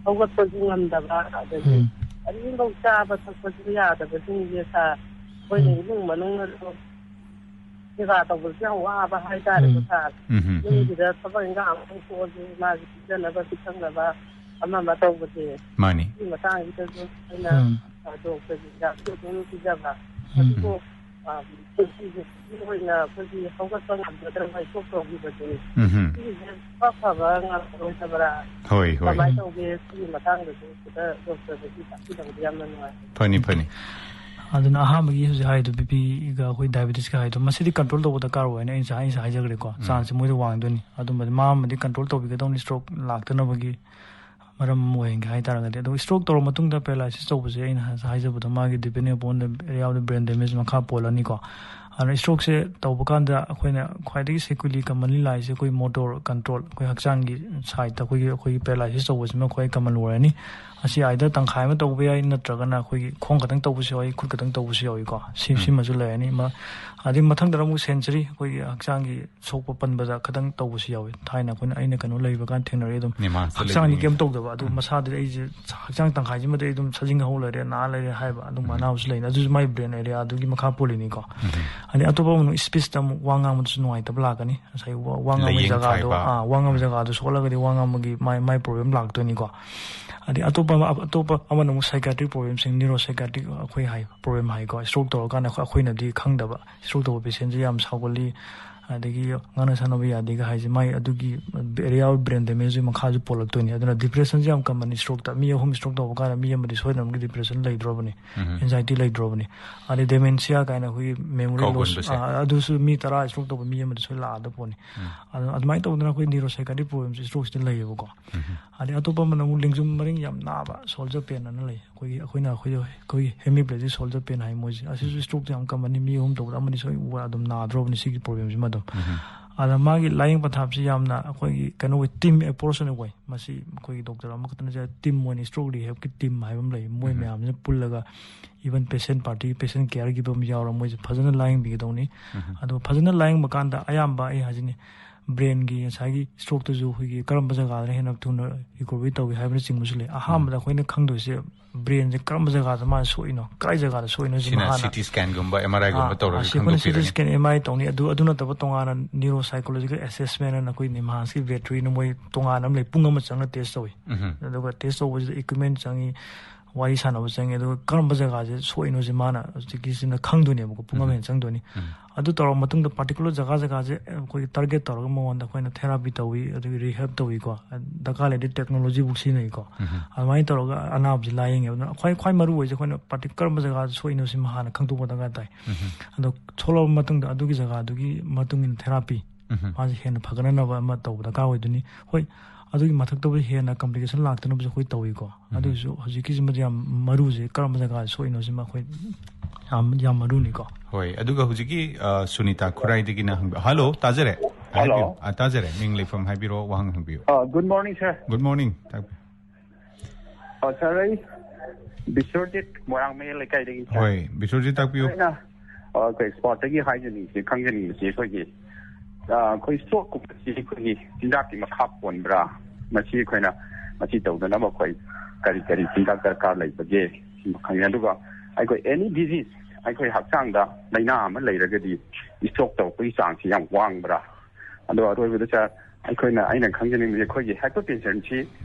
ꯍꯧꯒꯠꯄꯁꯨ ꯉꯝꯗꯕ, ꯑꯗꯒꯤ ꯎꯝ꯫ ꯀꯔꯤꯝꯐꯧ ꯆꯥꯕ ꯊꯛꯄꯁꯨ ꯌꯥꯗꯕꯁꯤꯡꯁꯦ, sir, ꯑꯩꯈꯣꯏꯅ ꯎꯝ꯫ ꯏꯃꯨꯡ ꯃꯅꯨꯡꯅꯁꯨ ꯁꯦꯕꯥ ꯇꯧꯕꯁꯨ ꯌꯥꯝ ꯋꯥꯕ ꯍꯥꯏꯇꯥꯔꯦꯀꯣ, ꯎꯝ꯫ Sir꯫ ꯎꯝ, ꯎꯝ, ꯎꯝ꯫ ꯌꯨꯝꯁꯤꯗ ꯊꯕꯛ ꯏꯪꯈꯥꯡ ꯑꯃ ꯊꯣꯛꯑꯁꯨ ꯃꯥꯒꯤ ꯄꯤꯖꯅꯕ ꯄꯤꯊꯛꯅꯕ ꯑꯃ ꯑꯃ ꯇꯧꯕꯁꯦ꯫ ꯃꯥꯅꯤ꯫ ꯁꯤꯒꯤ ꯃꯇꯥꯡꯁꯤꯗꯁꯨ ꯑꯩꯅ, ꯎꯝ꯫ ꯑ, doctorꯒꯤ ꯍꯤꯗꯥꯛꯁꯨ ꯑꯗꯨꯝ ꯄꯤꯖꯕ꯫ ꯎꯝ꯫ ꯑꯗꯨꯕꯨ, ꯑ, ꯄꯨꯟꯁꯤꯁꯦ ꯑꯣꯏꯅ ꯑꯩꯈꯣꯏꯒꯤ ꯍꯧꯒꯠꯄ ꯉꯝꯖꯗ꯭ꯔꯕ stroke ꯇꯧꯈꯤꯕꯁꯦ꯫ ꯎꯝ꯫ ꯁꯤꯒꯤꯁꯦ ꯑꯐ ꯐꯕ ꯉꯝꯃꯔꯣꯏꯗꯕ꯭ꯔꯥ? ꯍꯣꯏ, ꯍꯣꯏ꯫ ꯀꯃꯥꯏꯅ ꯇꯧꯒꯦ? ꯁꯤꯒꯤ ꯃꯇꯥꯡꯗꯁꯨ ꯈꯤꯇ doctorꯗꯒꯤ ꯇꯥꯛꯄꯤꯔꯝꯕꯗꯤ ꯌꯥꯝꯅ ꯅꯨꯡꯉꯥꯏ꯫ ꯐꯅꯤ, ꯐꯅꯤ꯫ ꯑꯗꯨꯅ ꯑꯍꯥꯟꯕꯒꯤ ꯍꯧꯖꯤꯛ ꯍꯥꯏꯗꯣ, BPꯒ ꯑꯩꯈꯣꯏ diabetesꯀ ꯍꯥꯏꯗꯣ, ꯃꯁꯤꯗꯤ control ꯇꯧꯕ ꯗꯔꯀꯥꯔ ꯑꯣꯏꯅ ꯑꯩꯅ ꯉꯁꯥꯏ, ꯑꯩ ꯉꯁꯥꯏ ꯍꯥꯏꯖꯈ꯭ꯔꯦꯀꯣ꯫ ꯎꯝ꯫ Chanceꯁꯦ ꯃꯣꯏꯗ ꯋꯥꯡꯗꯣꯏꯅꯤ꯫ ꯑꯗꯨꯝꯕꯗꯤ ꯃꯥ ꯑꯃꯗꯤ control ꯇꯧꯕꯤꯒꯗꯧꯅꯤ, stroke ꯂꯥꯛꯇꯅꯕꯒꯤ꯫ ꯃꯔꯝ ꯑꯃ ꯑꯣꯏꯍꯟꯒꯦ ꯍꯥꯏ ꯇꯥꯔꯒꯗꯤ, ꯑꯗꯨꯒ stroke ꯇꯧꯔ ꯃꯇꯨꯡꯗ paralysis ꯇꯧꯕꯁꯦ ꯑꯩꯅ ꯍꯥꯏꯖꯕꯗꯣ, ꯃꯥꯒꯤ depending upon the area of the brain damage ꯃꯈꯥ ꯄꯣꯜꯂꯅꯤꯀꯣ꯫ ꯑꯗꯨꯅ strokeꯁꯦ ꯇꯧꯕ ꯀꯥꯟꯗ ꯑꯩꯈꯣꯏꯅ ꯈ꯭ꯋꯥꯏꯗꯒꯤ sequelae commonly ꯂꯥꯛꯏꯁꯦ ꯑꯩꯈꯣꯏ motor control, ꯑꯩꯈꯣꯏ ꯍꯛꯆꯥꯡꯒꯤ sideꯇ ꯑꯩꯈꯣꯏꯒꯤ, ꯑꯩꯈꯣꯏꯒꯤ paralysis ꯇꯧꯕꯁꯤꯃ ꯈ꯭ꯋꯥꯏ common ꯑꯣꯏꯔꯅꯤ꯫ ꯑꯁꯤ either ꯇꯪꯈꯥꯏ ꯑꯃ ꯇꯧꯕ ꯌꯥꯏ, ꯅꯠꯇ꯭ꯔꯒꯅ ꯑꯩꯈꯣꯏꯒꯤ ꯈꯣꯡ ꯈꯛꯇꯪ ꯇꯧꯕꯁꯨ ꯌꯥꯎꯏ, ꯈꯨꯠ ꯈꯛꯇꯪ ꯇꯧꯕꯁꯨ ꯌꯥꯎꯏꯀꯣ꯫ ꯁꯤ-, ꯎꯝ꯫ ꯁꯤꯃꯁꯨ ꯂꯩꯔꯅꯤ꯫ ꯃ-, ꯑꯗꯩ ꯃꯊꯪꯗ ꯑꯃꯨꯛ sensory, ꯑꯩꯈꯣꯏꯒꯤ ꯍꯛꯆꯥꯡꯒꯤ ꯁꯣꯛꯄ ꯄꯟꯕꯗ ꯈꯤꯇꯪ ꯇꯧꯕꯁꯨ ꯌꯥꯎꯏ꯫ ꯊꯥꯏꯅ ꯑꯩꯈꯣꯏꯅ, ꯑꯩꯅ ꯀꯩꯅꯣ ꯂꯩꯕ ꯀꯥꯟꯗ ꯊꯦꯡꯅꯔꯛꯑꯦ ꯑꯗꯨꯝ꯫ ꯅꯤꯃꯥꯟꯁꯇ ꯍꯛꯆꯥꯡꯗꯤ ꯂꯩꯕꯅꯤ꯫ ꯀꯩꯝ ꯇꯧꯗꯕ, ꯑꯗꯨ ꯎꯝ꯫ ꯃꯁꯥꯗꯗꯤ ꯑꯩꯁꯦ ꯍꯛꯆꯥꯡ ꯇꯪꯈꯥꯏꯁꯤꯃꯗꯤ ꯑꯩ ꯑꯗꯨꯝ ꯁꯖꯤꯡ ꯍꯧ ꯂꯩꯔꯦ, ꯅꯥ ꯂꯩꯔꯦ ꯍꯥꯏꯕ ꯑꯗꯨꯝꯕ ꯎꯝ꯫ ꯑꯅꯥꯕꯁꯨ ꯂꯩꯅꯤ꯫ ꯑꯗꯨꯁꯨ ꯃꯥꯏ brain areaꯗꯨꯒꯤ ꯃꯈꯥ ꯄꯣꯜꯂꯤꯅꯤꯀꯣ꯫ ꯎꯝ꯫ ꯑꯗꯩ ꯑꯇꯣꯞꯄ ꯑꯃꯅ speechꯇ ꯑꯃꯨꯛ ꯋꯥ ꯉꯥꯡꯕꯗꯁꯨ ꯅꯨꯡꯉꯥꯏꯇꯕ ꯂꯥꯛꯀꯅꯤ꯫ ꯉꯁꯥꯏ ꯋꯥ, ꯋꯥ ꯉꯥꯡꯕꯒꯤ ꯂꯦꯡ ꯖꯒꯥꯗꯣ, ꯈꯥꯏꯕ꯫ ꯑꯥ, ꯋꯥ ꯉꯥꯡꯕ ꯎꯝ꯫ ꯖꯒꯥꯗꯣ ꯁꯣꯛꯂꯒꯗꯤ ꯋꯥ ꯉꯥꯡꯕꯒꯤ ꯃꯥꯏ, ꯃꯥꯏ problem ꯂꯥꯛꯇꯣꯏꯅꯤꯀꯣ꯫ ꯑꯗꯩ ꯑꯇꯣꯞꯄ ꯑꯃ, ꯑꯇꯣꯞꯄ ꯑꯃꯅ ꯑꯃꯨꯛ psychiatric problemꯁꯤꯡ, neuropsychiatric ꯑꯩꯈꯣꯏ ꯍꯥꯏ, problem ꯍꯥꯏꯀꯣ꯫ Stroke ꯇꯧꯔꯀꯥꯟꯗ ꯑꯩꯈꯣꯏ, ꯑꯩꯈꯣꯏꯅꯗꯤ ꯈꯪꯗꯕ꯫ Stroke ꯇꯧꯕ patientꯁꯦ ꯌꯥꯝ ꯁꯥꯎꯒꯜꯂꯤ, ꯑꯗꯒꯤ ꯉꯥꯡꯅ ꯁꯥꯟꯅꯕ ꯌꯥꯗꯦꯒ ꯍꯥꯏꯁꯦ, ꯃꯥꯏ ꯑꯗꯨꯒꯤ area of brain damageꯗꯨꯒꯤ ꯃꯈꯥꯁꯨ ꯄꯣꯜꯂꯛꯇꯣꯏꯅꯤ꯫ ꯑꯗꯨꯅ depressionꯁꯦ ꯌꯥꯝ common strokeꯇ꯫ ꯃꯤ ꯑꯍꯨꯝ stroke ꯇꯧꯕ ꯀꯥꯟꯗ ꯃꯤ ꯑꯃꯗꯤ ꯁꯣꯏꯗꯅꯃꯛꯀꯤ depression ꯂꯩꯗ꯭ꯔꯣꯕꯅꯤ, ꯎꯝ꯫ Anxiety ꯂꯩꯗ꯭ꯔꯣꯕꯅꯤ꯫ ꯑꯗꯩ dementia ꯀꯥꯏꯅ ꯑꯩꯈꯣꯏꯒꯤ memory loss, ꯀꯥꯎꯒꯟꯕꯁꯦ꯫ ꯑꯥ, ꯑꯗꯨꯁꯨ ꯃꯤ ꯇꯔꯥ stroke ꯇꯧꯕ ꯃꯤ ꯑꯃꯗꯤ ꯁꯣꯏ ꯂꯥꯛꯑꯗ ꯄꯣꯠꯅꯤ꯫ ꯎꯝ꯫ ꯑꯗꯨ, ꯑꯗꯨꯃꯥꯏꯅ ꯇꯧꯗꯅ ꯑꯩꯈꯣꯏ neuropsychiatric problemꯁꯦ strokeꯁꯤꯗ ꯂꯩꯌꯦꯕꯀꯣ꯫ ꯎꯝ꯫ ꯑꯗꯩ ꯑꯇꯣꯞꯄ ꯑꯃꯅ ꯑꯃꯨꯛ ꯂꯦꯡꯖꯨꯝ ꯃꯔꯤꯡ ꯌꯥꯝ ꯅꯥꯕ, shoulder pain ꯑꯅ ꯂꯩ꯫ ꯑꯩꯈꯣꯏꯒꯤ, ꯑꯩꯈꯣꯏꯅ ꯑꯩꯈꯣꯏ, ꯑꯩꯈꯣꯏꯒꯤ hemiplate shoulder pain ꯍꯥꯏ ꯃꯣꯏꯁꯦ꯫ ꯑꯁꯤꯁꯨ strokeꯇ ꯌꯥꯝ common ꯅꯤ, ꯃꯤ ꯑꯍꯨꯝ ꯇꯧꯕꯗ ꯑꯃꯅꯤ ꯁꯣꯏ ꯑꯗꯨꯝ ꯅꯥꯗ꯭ꯔꯣꯕꯅꯤ ꯁꯤꯒꯤ problemꯁꯤꯃ ꯑꯗꯨꯝ꯫ ꯎꯝ꯫ ꯑꯗ ꯃꯥꯒꯤ ꯂꯥꯌꯦꯡ ꯄꯊꯥꯞꯁꯤ ꯌꯥꯝꯅ ꯑꯩꯈꯣꯏꯒꯤ ꯀꯩꯅꯣ ꯑꯣꯏ, team approach ꯑꯣꯏ꯫ ꯃꯁꯤ ꯑꯩꯈꯣꯏꯒꯤ doctor ꯑꯃꯈꯛꯇꯅ ꯅꯠꯇꯦ, team ꯑꯣꯏꯅ stroke rehabꯀꯤ team ꯍꯥꯏꯕ ꯑꯃ ꯂꯩ꯫ ꯃꯣꯏ ꯎꯝ꯫ ꯃꯌꯥꯝꯁꯤꯅ ꯄꯨꯜꯂꯒ even patient party, patient careꯒꯤꯕ ꯑꯃ ꯌꯥꯎꯔ ꯃꯣꯏꯁꯦ ꯐꯖꯅ ꯂꯥꯌꯦꯡꯕꯤꯒꯗꯧꯅꯤ꯫ ꯎꯝ꯫ ꯑꯗꯣ ꯐꯖꯅ ꯂꯥꯌꯦꯡꯕ ꯀꯥꯟꯗ ꯑꯌꯥꯝꯕ ꯑꯩ ꯍꯥꯏꯖꯅꯤ, brainꯒꯤ ꯉꯁꯥꯏꯒꯤ strokeꯇꯁꯨ ꯑꯩꯈꯣꯏꯒꯤ ꯀꯔꯝꯕ ꯖꯒꯥꯗꯅ ꯍꯦꯟꯅ ꯊꯨꯅ recovery ꯇꯧꯏ ꯍꯥꯏꯕꯅꯆꯤꯡꯕꯁꯨ ꯂꯩ꯫ ꯑꯍꯥꯟꯕꯗ ꯎꯝ꯫ ꯑꯩꯈꯣꯏꯅ ꯈꯪꯗꯣꯏꯁꯦ brainꯁꯦ ꯀꯔꯝꯕ ꯖꯒꯥꯗ ꯃꯥꯅ ꯁꯣꯛꯏꯅꯣ, ꯀꯗꯥꯏ ꯖꯒꯥꯗ ꯁꯣꯛꯏꯅꯣ ꯁꯤꯃ ꯁꯤꯅ ꯍꯥꯟꯅ꯫ CT scanꯒꯨꯝꯕ, MRIꯒꯨꯝꯕ ꯑꯥ, ꯇꯧꯔꯒ ꯑꯥ, ꯁꯤ ꯑꯩꯈꯣꯏꯅ CT ꯈꯪꯗꯣꯛꯄꯤꯔꯅꯤ꯫ Scan, MRI ꯇꯧꯅꯤ꯫ ꯑꯗꯨ, ꯑꯗꯨ ꯅꯠꯇꯕ ꯇꯣꯉꯥꯟꯅ neurosociological assessment ꯑꯅ ꯑꯩꯈꯣꯏ NIMHANSꯀꯤ ꯚꯦꯇꯔꯤꯅ ꯃꯣꯏ ꯇꯣꯉꯥꯟꯅ ꯑꯃ ꯂꯩ, ꯄꯨꯡ ꯑꯃ ꯆꯪꯅ test ꯇꯧꯏ꯫ ꯎꯝ꯫ ꯑꯗꯨꯒ test ꯇꯧꯕꯁꯤꯗ equipment ꯆꯪꯉꯤ, ꯋꯥꯔꯤ ꯁꯥꯟꯅꯕ ꯆꯪꯉꯤ, ꯑꯗꯨꯒ ꯀꯔꯝꯕ ꯖꯒꯥꯁꯦ ꯁꯣꯛꯏꯅꯣꯁꯦ ꯃꯥꯅ ꯍꯧꯖꯤꯛꯀꯤꯁꯤꯅ ꯈꯪꯗꯣꯏꯅꯦꯕꯀꯣ, ꯄꯨꯡ ꯑꯃ ꯎꯝ꯫ ꯍꯦꯟꯅ ꯆꯪꯗꯣꯏꯅꯤ꯫ ꯎꯝ꯫ ꯑꯗꯨ ꯇꯧꯔꯕ ꯃꯇꯨꯡꯗ particular ꯖꯒꯥ ꯖꯒꯥꯁꯦ ꯑꯩꯈꯣꯏꯒꯤ target ꯇꯧꯔꯒ ꯃꯉꯣꯟꯗ ꯑꯩꯈꯣꯏꯅ therapy ꯇꯧꯏ, ꯑꯗꯨꯒꯤ rehab ꯇꯧꯏꯀꯣ, ꯗꯔꯀꯥꯔ ꯂꯩꯔꯗꯤ technologyꯕꯨ ꯁꯤꯖꯤꯟꯅꯩꯀꯣ꯫ ꯎꯝ꯫ ꯑꯗꯨꯃꯥꯏꯅ ꯇꯧꯔꯒ ꯑꯅꯥꯕꯁꯤ ꯂꯥꯌꯦꯡꯉꯦꯕ꯫ ꯑꯗꯨꯅ ꯈ꯭ꯋꯥꯏ, ꯈ꯭ꯋꯥꯏ ꯃꯔꯨ ꯑꯣꯏꯁꯦ ꯑꯩꯈꯣꯏꯅ parti-, ꯀꯔꯝꯕ ꯖꯒꯥꯗ ꯁꯣꯛꯏꯅꯣ ꯁꯤꯃ ꯍꯥꯟꯅ ꯈꯪꯗꯣꯛꯄ ꯗꯔꯀꯥꯔ ꯇꯥꯏ꯫ ꯎꯝ꯫ ꯑꯗꯣ ꯁꯣꯛꯂꯕ ꯃꯇꯨꯡꯗ ꯑꯗꯨꯒꯤ ꯖꯒꯥꯗꯨꯒꯤ ꯃꯇꯨꯡ ꯏꯟꯅ therapy ꯎꯝ꯫ ꯃꯥꯁꯦ ꯍꯦꯟꯅ ꯐꯒꯠꯅꯅꯕ ꯑꯃ ꯇꯧꯕ ꯗꯔꯀꯥꯔ ꯑꯣꯏꯗꯣꯏꯅꯤ꯫ ꯍꯣꯏ, ꯑꯗꯨꯒꯤ ꯃꯊꯛꯇꯕꯨ ꯍꯦꯟꯅ complication ꯂꯥꯛꯇꯅꯕꯁꯨ ꯑꯩꯈꯣꯏ ꯇꯧꯏꯀꯣ꯫ ꯎꯝ꯫ ꯑꯗꯨꯒꯤꯁꯨ ꯍꯧꯖꯤꯛꯀꯤꯁꯤꯃꯗꯤ ꯌꯥꯝ ꯃꯔꯨꯁꯦ, ꯀꯔꯝꯕ ꯖꯒꯥꯗ ꯁꯣꯛꯏꯅꯣ ꯁꯤꯃ ꯑꯩꯈꯣꯏ ꯌꯥꯝ, ꯌꯥꯝ ꯃꯔꯨꯅꯤꯀꯣ꯫ ꯍꯣꯏ, ꯑꯗꯨꯒ ꯍꯧꯖꯤꯛꯀꯤ, ꯑ, ꯁꯨꯅꯤꯇꯥ ꯈꯨꯔꯥꯏꯗꯒꯤꯅ ꯍꯪꯕ-, ꯍꯜꯂꯣ, ꯇꯥꯖꯔꯦ꯫ ꯍꯜꯂꯣ꯫ ꯍꯥꯏꯕꯤꯌꯨ꯫ ꯑ, ꯇꯥꯖꯔꯦ꯫ ꯃꯤꯡ ꯂꯩꯐꯝ ꯍꯥꯏꯕꯤꯔꯣ, ꯋꯥꯍꯪ ꯍꯪꯕꯤꯌꯨ꯫ ꯑ, good morning, sir꯫ Good morning꯫ ꯑ, sir, ꯑꯩ ꯕꯤꯁ꯭ꯋꯖꯤꯠ, ꯃꯣꯏꯔꯥꯡ ꯃꯌꯥꯏ ꯂꯩꯀꯥꯏꯗꯒꯤ, sir꯫ ꯍꯣꯏ, ꯕꯤꯁ꯭ꯋꯖꯤꯠ, ꯇꯥꯛꯄꯤꯌꯨ꯫ ꯑꯩꯅ, ꯑ, ꯑꯩꯈꯣꯏ expert-ꯇꯒꯤ ꯍꯥꯏꯖꯅꯤꯡꯉꯤꯁꯦ, ꯈꯪꯖꯅꯤꯡꯕꯁꯦ, ꯑꯩꯈꯣꯏꯒꯤ, ꯑ, ꯑꯩꯈꯣꯏ stroke-ꯀꯨꯝꯕꯁꯤ ꯑꯩꯈꯣꯏꯒꯤ ꯆꯤꯟꯖꯥꯛꯀꯤ ꯃꯈꯥ ꯄꯣꯟꯕ꯭ꯔꯥ? ꯃꯁꯤ ꯑꯩꯈꯣꯏꯅ, ꯃꯁꯤ ꯇꯧꯗꯅꯕ ꯑꯩꯈꯣꯏ ꯀꯔꯤ ꯀꯔꯤ ꯆꯤꯟꯖꯥꯛ ꯗꯔꯀꯥꯔ ꯂꯩꯕꯒꯦ? ꯁꯤꯃ ꯈꯪꯉꯦ꯫ ꯑꯗꯨꯒ ꯑꯩꯈꯣꯏ any disease, ꯑꯩꯈꯣꯏ ꯍꯛꯆꯥꯡꯗ ꯂꯥꯏꯅꯥ ꯑꯃ ꯂꯩꯔꯒꯗꯤ, stroke ꯇꯧꯔꯛꯄꯒꯤ ꯆꯥꯡꯁꯤ ꯌꯥꯝ ꯋꯥꯡꯕ꯭ꯔꯥ? ꯑꯗꯣ ꯑꯔꯣꯏꯕꯗ, sir, ꯑꯩꯈꯣꯏꯅ, ꯑꯩꯅ ꯈꯪꯖꯅꯤꯡꯕꯁꯦ, ꯑꯩꯈꯣꯏꯒꯤ hypertension-ꯁꯤ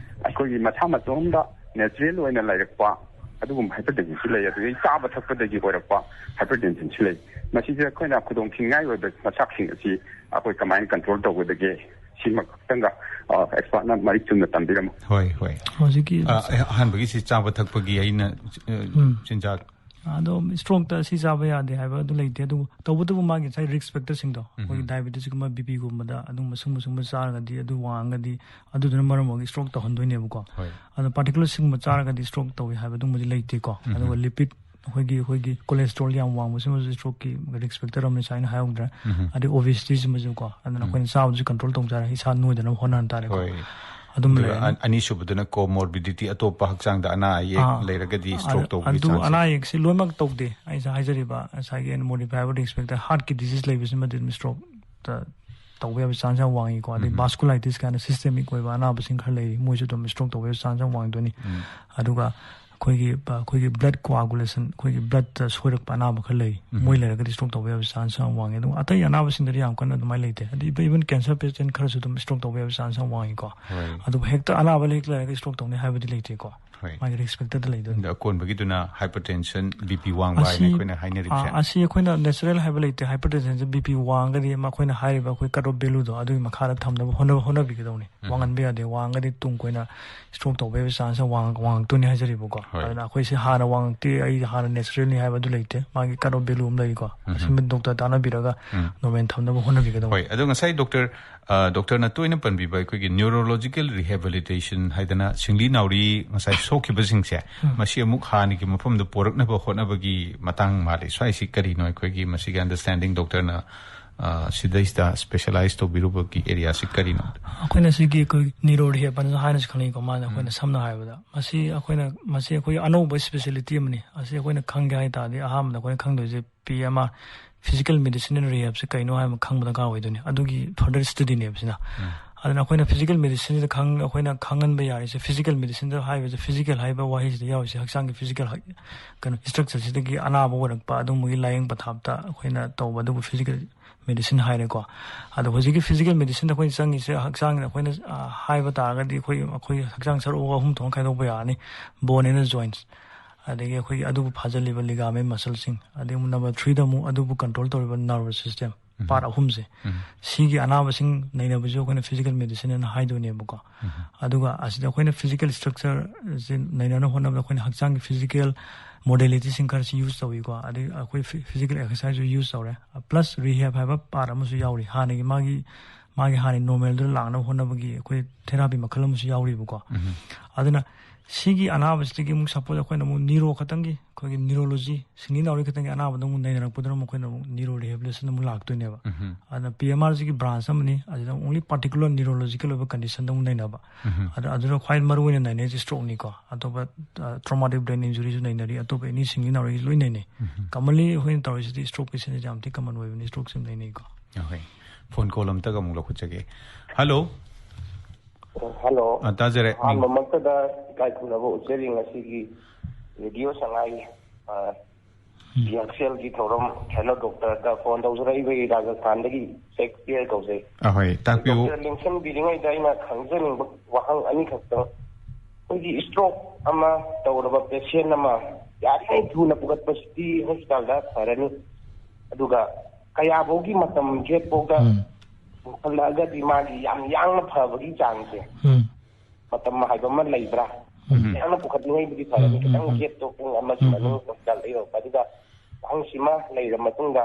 ꯑꯩꯈꯣꯏꯒꯤ ꯃꯁꯥ ꯃꯇꯣꯝꯗ natural ꯑꯣꯏꯅ ꯂꯩꯔꯛꯄ ꯑꯗꯨꯒꯨꯝꯕ hypertension-ꯁꯨ ꯂꯩ, ꯑꯗꯨꯗꯒꯤ ꯆꯥꯕ ꯊꯛꯄꯗꯒꯤ ꯑꯣꯏꯔꯛꯄ hypertension-ꯁꯨ ꯂꯩ꯫ ꯃꯁꯤꯁꯦ ꯑꯩꯈꯣꯏꯅ ꯈꯨꯗꯣꯡ ꯊꯤꯅꯤꯡꯉꯥꯏ ꯑꯣꯏꯕ ꯃꯆꯥꯛꯁꯤꯡ ꯑꯁꯤ ꯑꯩꯈꯣꯏ ꯀꯃꯥꯏꯅ control ꯇꯧꯒꯗꯒꯦ? ꯁꯤꯃ ꯈꯛꯇꯪꯒ, ꯑ, expert-ꯅ ꯃꯔꯤꯛ ꯆꯨꯝꯅ ꯇꯝꯕꯤꯔꯝꯃꯨ꯫ ꯍꯣꯏ, ꯍꯣꯏ꯫ ꯍꯧꯖꯤꯛꯀꯤ ꯑ, ꯑꯍꯥꯟꯕꯒꯤꯁꯤ ꯆꯥꯕ ꯊꯛꯄꯒꯤ ꯑꯩꯅ, ꯑ, ꯎꯝ꯫ ꯆꯤꯟꯖꯥꯛ ꯑꯗꯣ stroke-ꯇ ꯁꯤ ꯆꯥꯕ ꯌꯥꯗꯦ ꯍꯥꯏꯕ ꯑꯗꯨ ꯂꯩꯇꯦ꯫ ꯑꯗꯨꯕꯨ ꯇꯧꯕꯇꯕꯨ ꯃꯥꯒꯤ ꯉꯁꯥꯏ risk factor-ꯁꯤꯡꯗꯣ, ꯎꯝ꯫ ꯑꯩꯈꯣꯏꯒꯤ diabetes-ꯀꯨꯝꯕ, B P-ꯒꯨꯝꯕꯗ ꯑꯗꯨꯒꯨꯝꯕ ꯁꯨꯝꯕ ꯁꯨꯝꯕ ꯆꯥꯔꯒꯗꯤ, ꯑꯗꯨ ꯋꯥꯡꯉꯒꯗꯤ, ꯑꯗꯨꯗꯨꯅ ꯃꯔꯝ ꯑꯣꯏꯔꯒ stroke ꯇꯧꯍꯟꯗꯣꯏꯅꯦꯕꯀꯣ꯫ ꯍꯣꯏ꯫ ꯑꯗꯣ particular ꯁꯤꯒꯨꯝꯕ ꯆꯥꯔꯒꯗꯤ stroke ꯇꯧꯏ ꯍꯥꯏꯕ ꯑꯗꯨꯒꯨꯝꯕꯗꯤ ꯂꯩꯇꯦꯀꯣ꯫ ꯎꯝ꯫ ꯑꯗꯨꯒ lipid, ꯑꯩꯈꯣꯏꯒꯤ, ꯑꯩꯈꯣꯏꯒꯤ cholesterol ꯌꯥꯝ ꯋꯥꯡꯕꯁꯤꯃꯁꯨ stroke-ꯀꯤ risk factor ꯑꯃꯅꯤ, ꯉꯁꯥꯏ ꯑꯩꯅ ꯍꯥꯏꯍꯧꯗ꯭ꯔꯦ꯫ ꯎꯝ꯫ ꯑꯗꯩ obesity-ꯁꯤꯃꯁꯨꯀꯣ, ꯑꯗꯨꯅ ꯎꯝ꯫ ꯑꯩꯈꯣꯏꯅ ꯆꯥꯕꯁꯤ control ꯇꯧꯖꯔꯒ ꯏꯁꯥ ꯅꯣꯏꯗꯅꯕ ꯍꯣꯠꯅꯍꯟ ꯇꯥꯔꯦꯀꯣ꯫ ꯍꯣꯏ꯫ ꯑꯗꯨꯝ ꯑꯗꯨꯒ ꯂꯩꯔꯅꯤ꯫ ꯑ-, ꯑꯅꯤꯁꯨꯕꯗꯨꯅ comorbidity, ꯑꯇꯣꯞꯄ ꯍꯛꯆꯥꯡꯗ ꯑꯅꯥ ꯑꯌꯦꯛ ꯑꯥ, ꯂꯩꯔꯒꯗꯤ stroke ꯑꯗꯨ, ꯇꯧꯕꯒꯤ ꯑꯗꯨ chance? ꯑꯅꯥ ꯑꯌꯦꯛꯁꯤ ꯂꯣꯏꯅꯃꯛ ꯇꯧꯗꯦ꯫ ꯑꯩꯅ ꯍꯥꯏꯖꯔꯤꯕ ꯉꯁꯥꯏꯒꯤ ꯑꯩꯅ modifiable risk factor, heart-ꯀꯤ disease ꯂꯩꯕꯁꯤꯃꯗꯤ ꯑꯗꯨꯝ stroke-ꯇ ꯇꯧꯕ ꯌꯥꯕ chance ꯌꯥꯝ ꯋꯥꯡꯉꯤꯀꯣ꯫ ꯑꯗꯩ ꯎꯝ꯫ Vasculitis ꯀꯥꯏꯅ systemic ꯑꯣꯏꯕ ꯑꯅꯥꯕꯁꯤꯡ ꯈꯔ ꯂꯩꯔꯤ, ꯃꯣꯏꯁꯨ ꯑꯗꯨꯝ stroke ꯇꯧꯕ ꯌꯥꯕ chance ꯌꯥꯝ ꯋꯥꯡꯗꯣꯏꯅꯤ꯫ ꯎꯝ꯫ ꯑꯗꯨꯒ ꯑꯩꯈꯣꯏꯒꯤ, ꯑꯩꯈꯣꯏꯒꯤ blood coagulation, ꯑꯩꯈꯣꯏꯒꯤ blood-ꯇ ꯁꯣꯏꯔꯛꯄ ꯑꯅꯥꯕ ꯈꯔ ꯂꯩ, ꯎꯝ꯫ ꯃꯣꯏ ꯂꯩꯔꯒꯗꯤ stroke ꯇꯧꯕ ꯌꯥꯕ chance ꯌꯥꯝ ꯋꯥꯡꯉꯤ꯫ ꯑꯗꯨꯒ ꯑꯇꯩ ꯑꯅꯥꯕꯁꯤꯡꯗꯗꯤ ꯌꯥꯝ ꯀꯟꯅ ꯑꯗꯨꯃꯥꯏꯅ ꯂꯩꯇꯦ꯫ ꯍꯥꯏꯗꯤ even cancer patient ꯈꯔꯁꯨ ꯑꯗꯨꯝ stroke ꯇꯧꯕ ꯌꯥꯕ chance ꯌꯥꯝ ꯋꯥꯡꯉꯤꯀꯣ꯫ ꯍꯣꯏ꯫ ꯑꯗꯨꯕꯨ ꯍꯦꯛꯇ ꯑꯅꯥꯕ ꯍꯦꯛ ꯂꯩꯔꯒ stroke ꯇꯧꯅꯤ ꯍꯥꯏꯕꯗꯤ ꯂꯩꯇꯦꯀꯣ꯫ ꯍꯣꯏ꯫ ꯃꯥꯒꯤ risk factor-ꯗ ꯂꯩꯗꯣꯏꯅꯤ꯫ ꯑꯗ ꯑꯀꯣꯟꯕꯒꯤꯗꯨꯅ hypertension, B P ꯋꯥꯡꯕ ꯑꯁꯤ, ꯍꯥꯏꯅ ꯑꯩꯈꯣꯏꯅ ꯍꯥꯏꯅꯔꯤꯕꯁꯦ꯫ ꯑꯥ, ꯑꯁꯤ ꯑꯩꯈꯣꯏꯅ natural ꯍꯥꯏꯕ ꯂꯩꯇꯦ꯫ Hypertension-ꯁꯦ B P ꯋꯥꯡꯉꯒꯗꯤ ꯃꯈꯣꯏꯅ ꯍꯥꯏꯔꯤꯕ ꯑꯩꯈꯣꯏ cut off value-ꯗꯣ ꯑꯗꯨꯒꯤ ꯃꯈꯥꯗ ꯊꯝꯅꯕ ꯍꯣꯠꯅ-, ꯍꯣꯠꯅꯕꯤꯒꯗꯧꯅꯤ꯫ ꯎꯝ꯫ ꯋꯥꯡꯍꯟꯕ ꯌꯥꯗꯦ꯫ ꯋꯥꯡꯉꯒꯗꯤ ꯇꯨꯡ ꯀꯣꯏꯅ stroke ꯇꯧꯕ ꯌꯥꯕꯒꯤ chance ꯋꯥꯡ-, ꯋꯥꯡꯉꯛꯇꯣꯏꯅꯤ ꯍꯥꯏꯖꯔꯤꯕꯀꯣ꯫ ꯍꯣꯏ꯫ ꯑꯗꯨꯅ ꯑꯩꯈꯣꯏꯁꯦ ꯍꯥꯟꯅ ꯋꯥꯡꯉꯛꯇꯦ, ꯑꯩ ꯍꯥꯟꯅ natural-ꯅꯤ ꯍꯥꯏꯕ ꯑꯗꯨ ꯂꯩꯇꯦ꯫ ꯃꯥꯒꯤ cut off value ꯑꯃ ꯂꯩꯔꯤꯀꯣ꯫ ꯎꯝ꯫ ꯑꯁꯤꯃ doctor ꯇꯥꯟꯅꯕꯤꯔꯒ ꯎꯝ꯫ normal ꯊꯝꯅꯕ ꯍꯣꯠꯅꯕꯤꯒꯗꯧꯅꯤ꯫ ꯍꯣꯏ꯫ ꯑꯗꯣ ꯉꯁꯥꯏ doctor ꯗꯣꯛꯇꯔꯅ ꯇꯣꯏꯅ ꯄꯟꯕꯤꯕ ꯑꯩꯈꯣꯏꯒꯤ neurological rehabilitation ꯍꯥꯏꯗꯅ ꯁꯤꯡꯂꯤ ꯅꯥꯎꯔꯤ ꯉꯁꯥꯏ ꯁꯣꯛꯈꯤꯕꯁꯤꯡꯁꯦ, ꯃꯁꯤ ꯑꯃꯨꯛ ꯍꯥꯟꯅꯒꯤ ꯃꯐꯝꯗ ꯄꯣꯔꯛꯅꯕ ꯍꯣꯠꯅꯕꯒꯤ ꯃꯇꯥꯡ ꯃꯥꯜꯂꯤ꯫ ꯁ꯭ꯋꯥꯏꯁꯤ ꯀꯔꯤꯅꯣ? ꯑꯩꯈꯣꯏꯒꯤ ꯃꯁꯤꯒꯤ understanding ꯗꯣꯛꯇꯔꯅ, ꯑ, ꯁꯤꯗꯩꯁꯤꯗ specialize ꯇꯧꯕꯤꯔꯨꯕꯒꯤ areaꯁꯤ ꯀꯔꯤꯅꯣ? ꯑꯩꯈꯣꯏꯅ ꯁꯤꯒꯤ ꯑꯩꯈꯣꯏ neuro rehab ꯍꯥꯏꯅꯁꯨ ꯈꯪꯅꯩꯀꯣ꯫ ꯃꯥꯅ ꯑꯩꯈꯣꯏꯅ ꯁꯝꯅ ꯍꯥꯏꯔꯕꯗ, ꯃꯁꯤ ꯑꯩꯈꯣꯏꯅ, ꯃꯁꯤ ꯑꯩꯈꯣꯏꯒꯤ ꯑꯅꯧꯕ speciality ꯑꯃꯅꯤ꯫ ꯑꯁꯤ ꯑꯩꯈꯣꯏꯅ ꯈꯪꯒꯦ ꯍꯥꯏ ꯇꯥꯔꯗꯤ, ꯑꯍꯥꯟꯕꯗ ꯑꯩꯈꯣꯏꯅ ꯈꯪꯗꯣꯏꯁꯦ P M R, physical medicine and rehabꯁꯦ ꯀꯩꯅꯣ ꯍꯥꯏꯕ ꯈꯪꯕ ꯗꯔꯀꯥꯔ ꯑꯣꯏꯗꯣꯏꯅꯤ꯫ ꯑꯗꯨꯒꯤ further studyꯅꯦꯕ ꯁꯤꯅ꯫ ꯑꯗꯨꯅ ꯑꯩꯈꯣꯏꯅ physical medicineꯁꯤꯗ ꯈꯪ-, ꯑꯩꯈꯣꯏꯅ ꯈꯪꯍꯟꯕ ꯌꯥꯔꯤꯁꯦ, physical medicineꯗ ꯍꯥꯏꯕꯁꯦ, physical ꯍꯥꯏꯕ ꯋꯥꯍꯩꯁꯤꯗ ꯌꯥꯎꯔꯤꯁꯦ ꯍꯛꯆꯥꯡꯒꯤ physical ꯍꯥꯏ-, ꯀꯩꯅꯣ, structureꯁꯤꯗꯒꯤ ꯑꯅꯥꯕ ꯑꯣꯏꯔꯛꯄ, ꯑꯗꯨꯝꯕꯒꯤ ꯂꯥꯌꯦꯡ ꯄꯊꯥꯞꯇ ꯑꯩꯈꯣꯏꯅ ꯇꯧꯕ, ꯑꯗꯨꯕꯨ physical medicine ꯍꯥꯏꯔꯦꯀꯣ꯫ ꯑꯗꯣ ꯍꯧꯖꯤꯛꯀꯤ physical medicineꯗ ꯑꯩꯈꯣꯏꯅ ꯆꯪꯉꯤꯁꯦ, ꯍꯛꯆꯥꯡꯗ ꯑꯩꯈꯣꯏꯅ, ꯑ, ꯍꯥꯏꯕ ꯇꯥꯔꯒꯗꯤ ꯑꯩꯈꯣꯏ, ꯑꯩꯈꯣꯏ ꯍꯛꯆꯥꯡ ꯁꯔꯨꯛ ꯑꯍꯨꯝ ꯊꯣꯛꯅ ꯈꯥꯏꯗꯣꯛꯄ ꯌꯥꯔꯅꯤ: bone and joints, ꯑꯗꯒꯤ ꯑꯩꯈꯣꯏꯒꯤ ꯑꯗꯨꯕꯨ ꯐꯥꯖꯤꯜꯂꯤꯕ ligament muscleꯁꯤꯡ, ꯑꯗꯒꯤ ꯑꯃꯨꯛ number threeꯗ ꯑꯃꯨꯛ ꯑꯗꯨꯕꯨ control ꯇꯧꯔꯤꯕ nervous system, part ꯑꯍꯨꯝꯁꯦ꯫ ꯁꯤꯒꯤ ꯑꯅꯥꯕꯁꯤꯡ ꯅꯩꯅꯕꯁꯨ ꯑꯩꯈꯣꯏꯅ physical medicine ꯍꯥꯏꯅ ꯍꯥꯏꯗꯣꯏꯅꯦꯕꯀꯣ꯫ ꯑꯗꯨꯒ ꯑꯁꯤꯗ ꯑꯩꯈꯣꯏꯅ physical structureꯁꯦ ꯅꯩꯅꯅꯕ ꯍꯣꯠꯅꯕꯗ ꯑꯩꯈꯣꯏꯅ ꯍꯛꯆꯥꯡꯒꯤ physical modalityꯁꯤꯡ ꯈꯔꯁꯤ use ꯇꯧꯏꯀꯣ꯫ ꯑꯗꯩ ꯑꯩꯈꯣꯏ phy-, physical exerciseꯁꯨ use ꯇꯧꯔꯦ꯫ Plus rehab ꯍꯥꯏꯕ part ꯑꯃꯁꯨ ꯌꯥꯎꯔꯤ꯫ ꯍꯥꯟꯅꯒꯤ ꯃꯥꯒꯤ, ꯃꯥꯒꯤ ꯍꯥꯟꯅꯒꯤ normalꯗꯨꯗ ꯂꯥꯛꯅꯕ ꯍꯣꯠꯅꯕꯒꯤ ꯑꯩꯈꯣꯏ therapy ꯃꯈꯜ ꯑꯃꯁꯨ ꯌꯥꯎꯔꯤꯕꯀꯣ꯫ ꯑꯗꯨꯅ ꯁꯤꯒꯤ ꯑꯅꯥꯕꯁꯤꯗꯒꯤ ꯑꯃꯨꯛ suppose ꯑꯩꯈꯣꯏꯅ ꯑꯃꯨꯛ neuro ꯈꯛꯇꯪꯒꯤ, ꯑꯩꯈꯣꯏꯒꯤ neurology, ꯁꯤꯡꯂꯤ ꯅꯥꯎꯔꯤ ꯈꯛꯇꯪꯒꯤ ꯑꯅꯥꯕꯗ ꯑꯃꯨꯛ ꯅꯩꯅꯔꯛꯄꯗꯨꯅ ꯑꯃꯨꯛ ꯑꯩꯈꯣꯏꯅ ꯑꯃꯨꯛ neuro rehabilitation ꯑꯃꯨꯛ ꯂꯥꯛꯇꯣꯏꯅꯦꯕ꯫ ꯑꯗꯨꯅ P M Rꯁꯤꯒꯤ branch ꯑꯃꯅꯤ, ꯑꯁꯤꯗ only particular neurological ꯑꯣꯏꯕ conditionꯗ ꯑꯃꯨꯛ ꯅꯩꯅꯕ꯫ ꯑꯗ, ꯑꯗꯨꯗ ꯈ꯭ꯋꯥꯏ ꯃꯔꯨ ꯑꯣꯏꯅ ꯅꯩꯅꯔꯤꯁꯦ strokeꯅꯤꯀꯣ꯫ ꯑꯇꯣꯞꯄ, ꯑ, traumatic brain injuryꯁꯨ ꯅꯩꯅꯔꯤ, ꯑꯇꯣꯞꯄ any ꯁꯤꯡꯂꯤ ꯅꯥꯎꯔꯤꯒꯤ ꯂꯣꯏ ꯅꯩꯅꯩ꯫ Commonly ꯑꯩꯈꯣꯏꯅ ꯇꯧꯔꯤꯁꯤꯗꯤ stroke patientꯁꯦ ꯌꯥꯝ ꯊꯤ common ꯑꯣꯏꯕꯅꯤ, strokeꯁꯦ ꯌꯥꯝ ꯅꯩꯅꯩꯀꯣ꯫ ꯑꯍꯣꯏ꯫ Phone call ꯑꯝꯇꯒ ꯑꯃꯨꯛ ꯂꯧꯈꯠꯆꯒꯦ꯫ Hello꯫ Hello꯫ ꯑ, ꯇꯥꯖꯔꯦ꯫ ꯃꯤꯡ? ꯑꯍꯥꯟꯕꯃꯛꯇꯗ ꯏꯀꯥꯏ ꯈꯨꯝꯅꯕ ꯎꯠꯆꯔꯤ ꯉꯁꯤꯒꯤ ꯔꯦꯗꯤꯑꯣ ꯁꯉꯥꯏ, ꯑ, ꯎꯝ꯫ ꯍꯛꯁꯦꯜꯒꯤ ꯊꯧꯔꯝ Hello Doctorꯗ phone ꯇꯧꯖꯔꯛꯏꯕꯒꯤ ꯔꯥꯖꯁꯊꯥꯟꯗꯒꯤ ꯁꯦꯛꯁꯄꯤꯌꯔ ꯀꯧꯖꯩ꯫ ꯑꯍꯣꯏ, ꯇꯥꯛꯄꯤꯌꯨ꯫ Doctor ꯂꯦꯡꯁꯤꯟꯕꯤꯔꯤꯉꯩꯗ ꯑꯩꯅ ꯈꯪꯖꯅꯤꯡꯕ ꯋꯥꯍꯪ ꯑꯅꯤꯈꯛꯇꯪ꯫ ꯑꯩꯈꯣꯏꯒꯤ stroke ꯑꯃ ꯇꯧꯔꯕ patient ꯑꯃ ꯌꯥꯔꯤꯉꯩ ꯊꯨꯅ ꯄꯨꯈꯠꯄꯁꯤꯗꯤ hospitalꯗ ꯐꯔꯅꯤ, ꯑꯗꯨꯒ ꯀꯌꯥꯐꯧꯒꯤ ꯃꯇꯝ gap ꯐꯥꯎꯗ ꯎꯝ꯫ ꯄꯨꯈꯠꯂꯛꯑꯒꯗꯤ ꯃꯥꯒꯤ ꯌꯥꯝ ꯌꯥꯡꯅ ꯐꯕꯒꯤ ꯆꯥꯡꯁꯦ ꯎꯝ꯫ ꯃꯇꯝ ꯍꯥꯏꯕ ꯑꯃ ꯂꯩꯕ꯭ꯔꯥ? ꯎꯝ꯫ ꯌꯥꯝꯅ ꯄꯨꯈꯠꯂꯤꯉꯩꯕꯨꯗꯤ ꯐꯔꯅꯤ, ꯎꯝ, ꯎꯝ, ꯈꯤꯇꯪ ꯎꯝ꯫ Gapꯇꯣ ꯄꯨꯡ ꯑꯃꯒꯤ ꯎꯝ, ꯃꯅꯨꯡ ꯎꯝ꯫ Hospitalꯗ ꯌꯧꯔꯛꯄ꯫ ꯑꯗꯨꯒ ꯋꯥꯍꯪꯁꯤꯃ ꯂꯩꯔ ꯃꯇꯨꯡꯗ,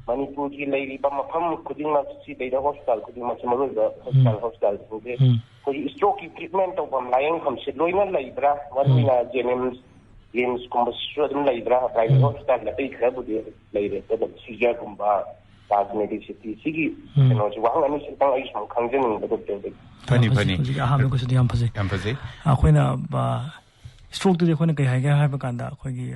ꯃꯅꯤꯄꯨꯔꯒꯤ ꯂꯩꯔꯤꯕ ꯃꯐꯝ ꯈꯨꯗꯤꯡꯃꯛ, ꯁꯤ ꯂꯩꯔꯤꯕ ꯍꯣꯁꯄꯤꯇꯥꯜ ꯈꯨꯗꯤꯡꯃꯛꯁꯦ, ꯃꯔꯨꯑꯣꯏꯕ ꯍꯣꯁꯄꯤꯇꯥꯜ ꯍꯣꯁꯄꯤꯇꯥꯜꯁꯤꯡꯁꯦ, ꯎꯝ꯫ ꯑꯩꯈꯣꯏꯒꯤ ꯁ꯭ꯇ꯭ꯔꯣꯛꯀꯤ ꯇ꯭ꯔꯤꯠꯃꯦꯟ ꯇꯧꯐꯝ ꯂꯥꯏꯌꯦꯡꯐꯝꯁꯦ ꯂꯣꯏꯅ ꯂꯩꯕ꯭ꯔꯥ? ꯃꯔꯨ ꯑꯣꯏꯅ ꯖꯦꯅꯤꯝꯁ, ꯔꯤꯝꯁꯀꯨꯝꯕꯁꯤꯁꯨ ꯑꯗꯨꯝ ꯂꯩꯕ꯭ꯔꯥ? ꯄ꯭ꯔꯥꯏꯚꯦꯠ ꯍꯣꯁꯄꯤꯇꯥꯜ ꯑꯇꯩ ꯈꯔꯕꯨꯗꯤ ꯂꯩꯔꯦ, ꯑꯗꯨꯝ ꯁꯤꯖꯔꯒꯨꯝꯕ, ꯄ꯭ꯂꯥꯁ ꯃꯦꯗꯤꯁꯤꯇꯤ, ꯁꯤꯒꯤ ꯎꯝ꯫ ꯀꯩꯅꯣꯁꯤ, ꯋꯥꯍꯪ ꯑꯅꯤꯁꯤꯇꯪ ꯑꯩ ꯁꯨꯝ ꯈꯪꯖꯅꯤꯡꯕ ꯗꯣꯛꯇꯔꯗꯒꯤ꯫ ꯐꯅꯤ, ꯌꯥꯝ ꯐꯖꯩ꯫ ꯐꯅꯤ꯫ ꯍꯧꯖꯤꯛ ꯑꯍꯥꯟꯕ ꯀꯣꯏꯁꯟꯗꯤ ꯌꯥꯝ ꯐꯖꯩ꯫ ꯌꯥꯝ ꯐꯖꯩ꯫ ꯑꯩꯈꯣꯏꯅ ꯁ꯭ꯇ꯭ꯔꯣꯛꯇꯨꯗꯤ ꯑꯩꯈꯣꯏꯅ ꯀꯩ ꯍꯥꯏꯒꯦ ꯍꯥꯏꯕ ꯀꯥꯟꯗ, ꯑꯩꯈꯣꯏꯒꯤ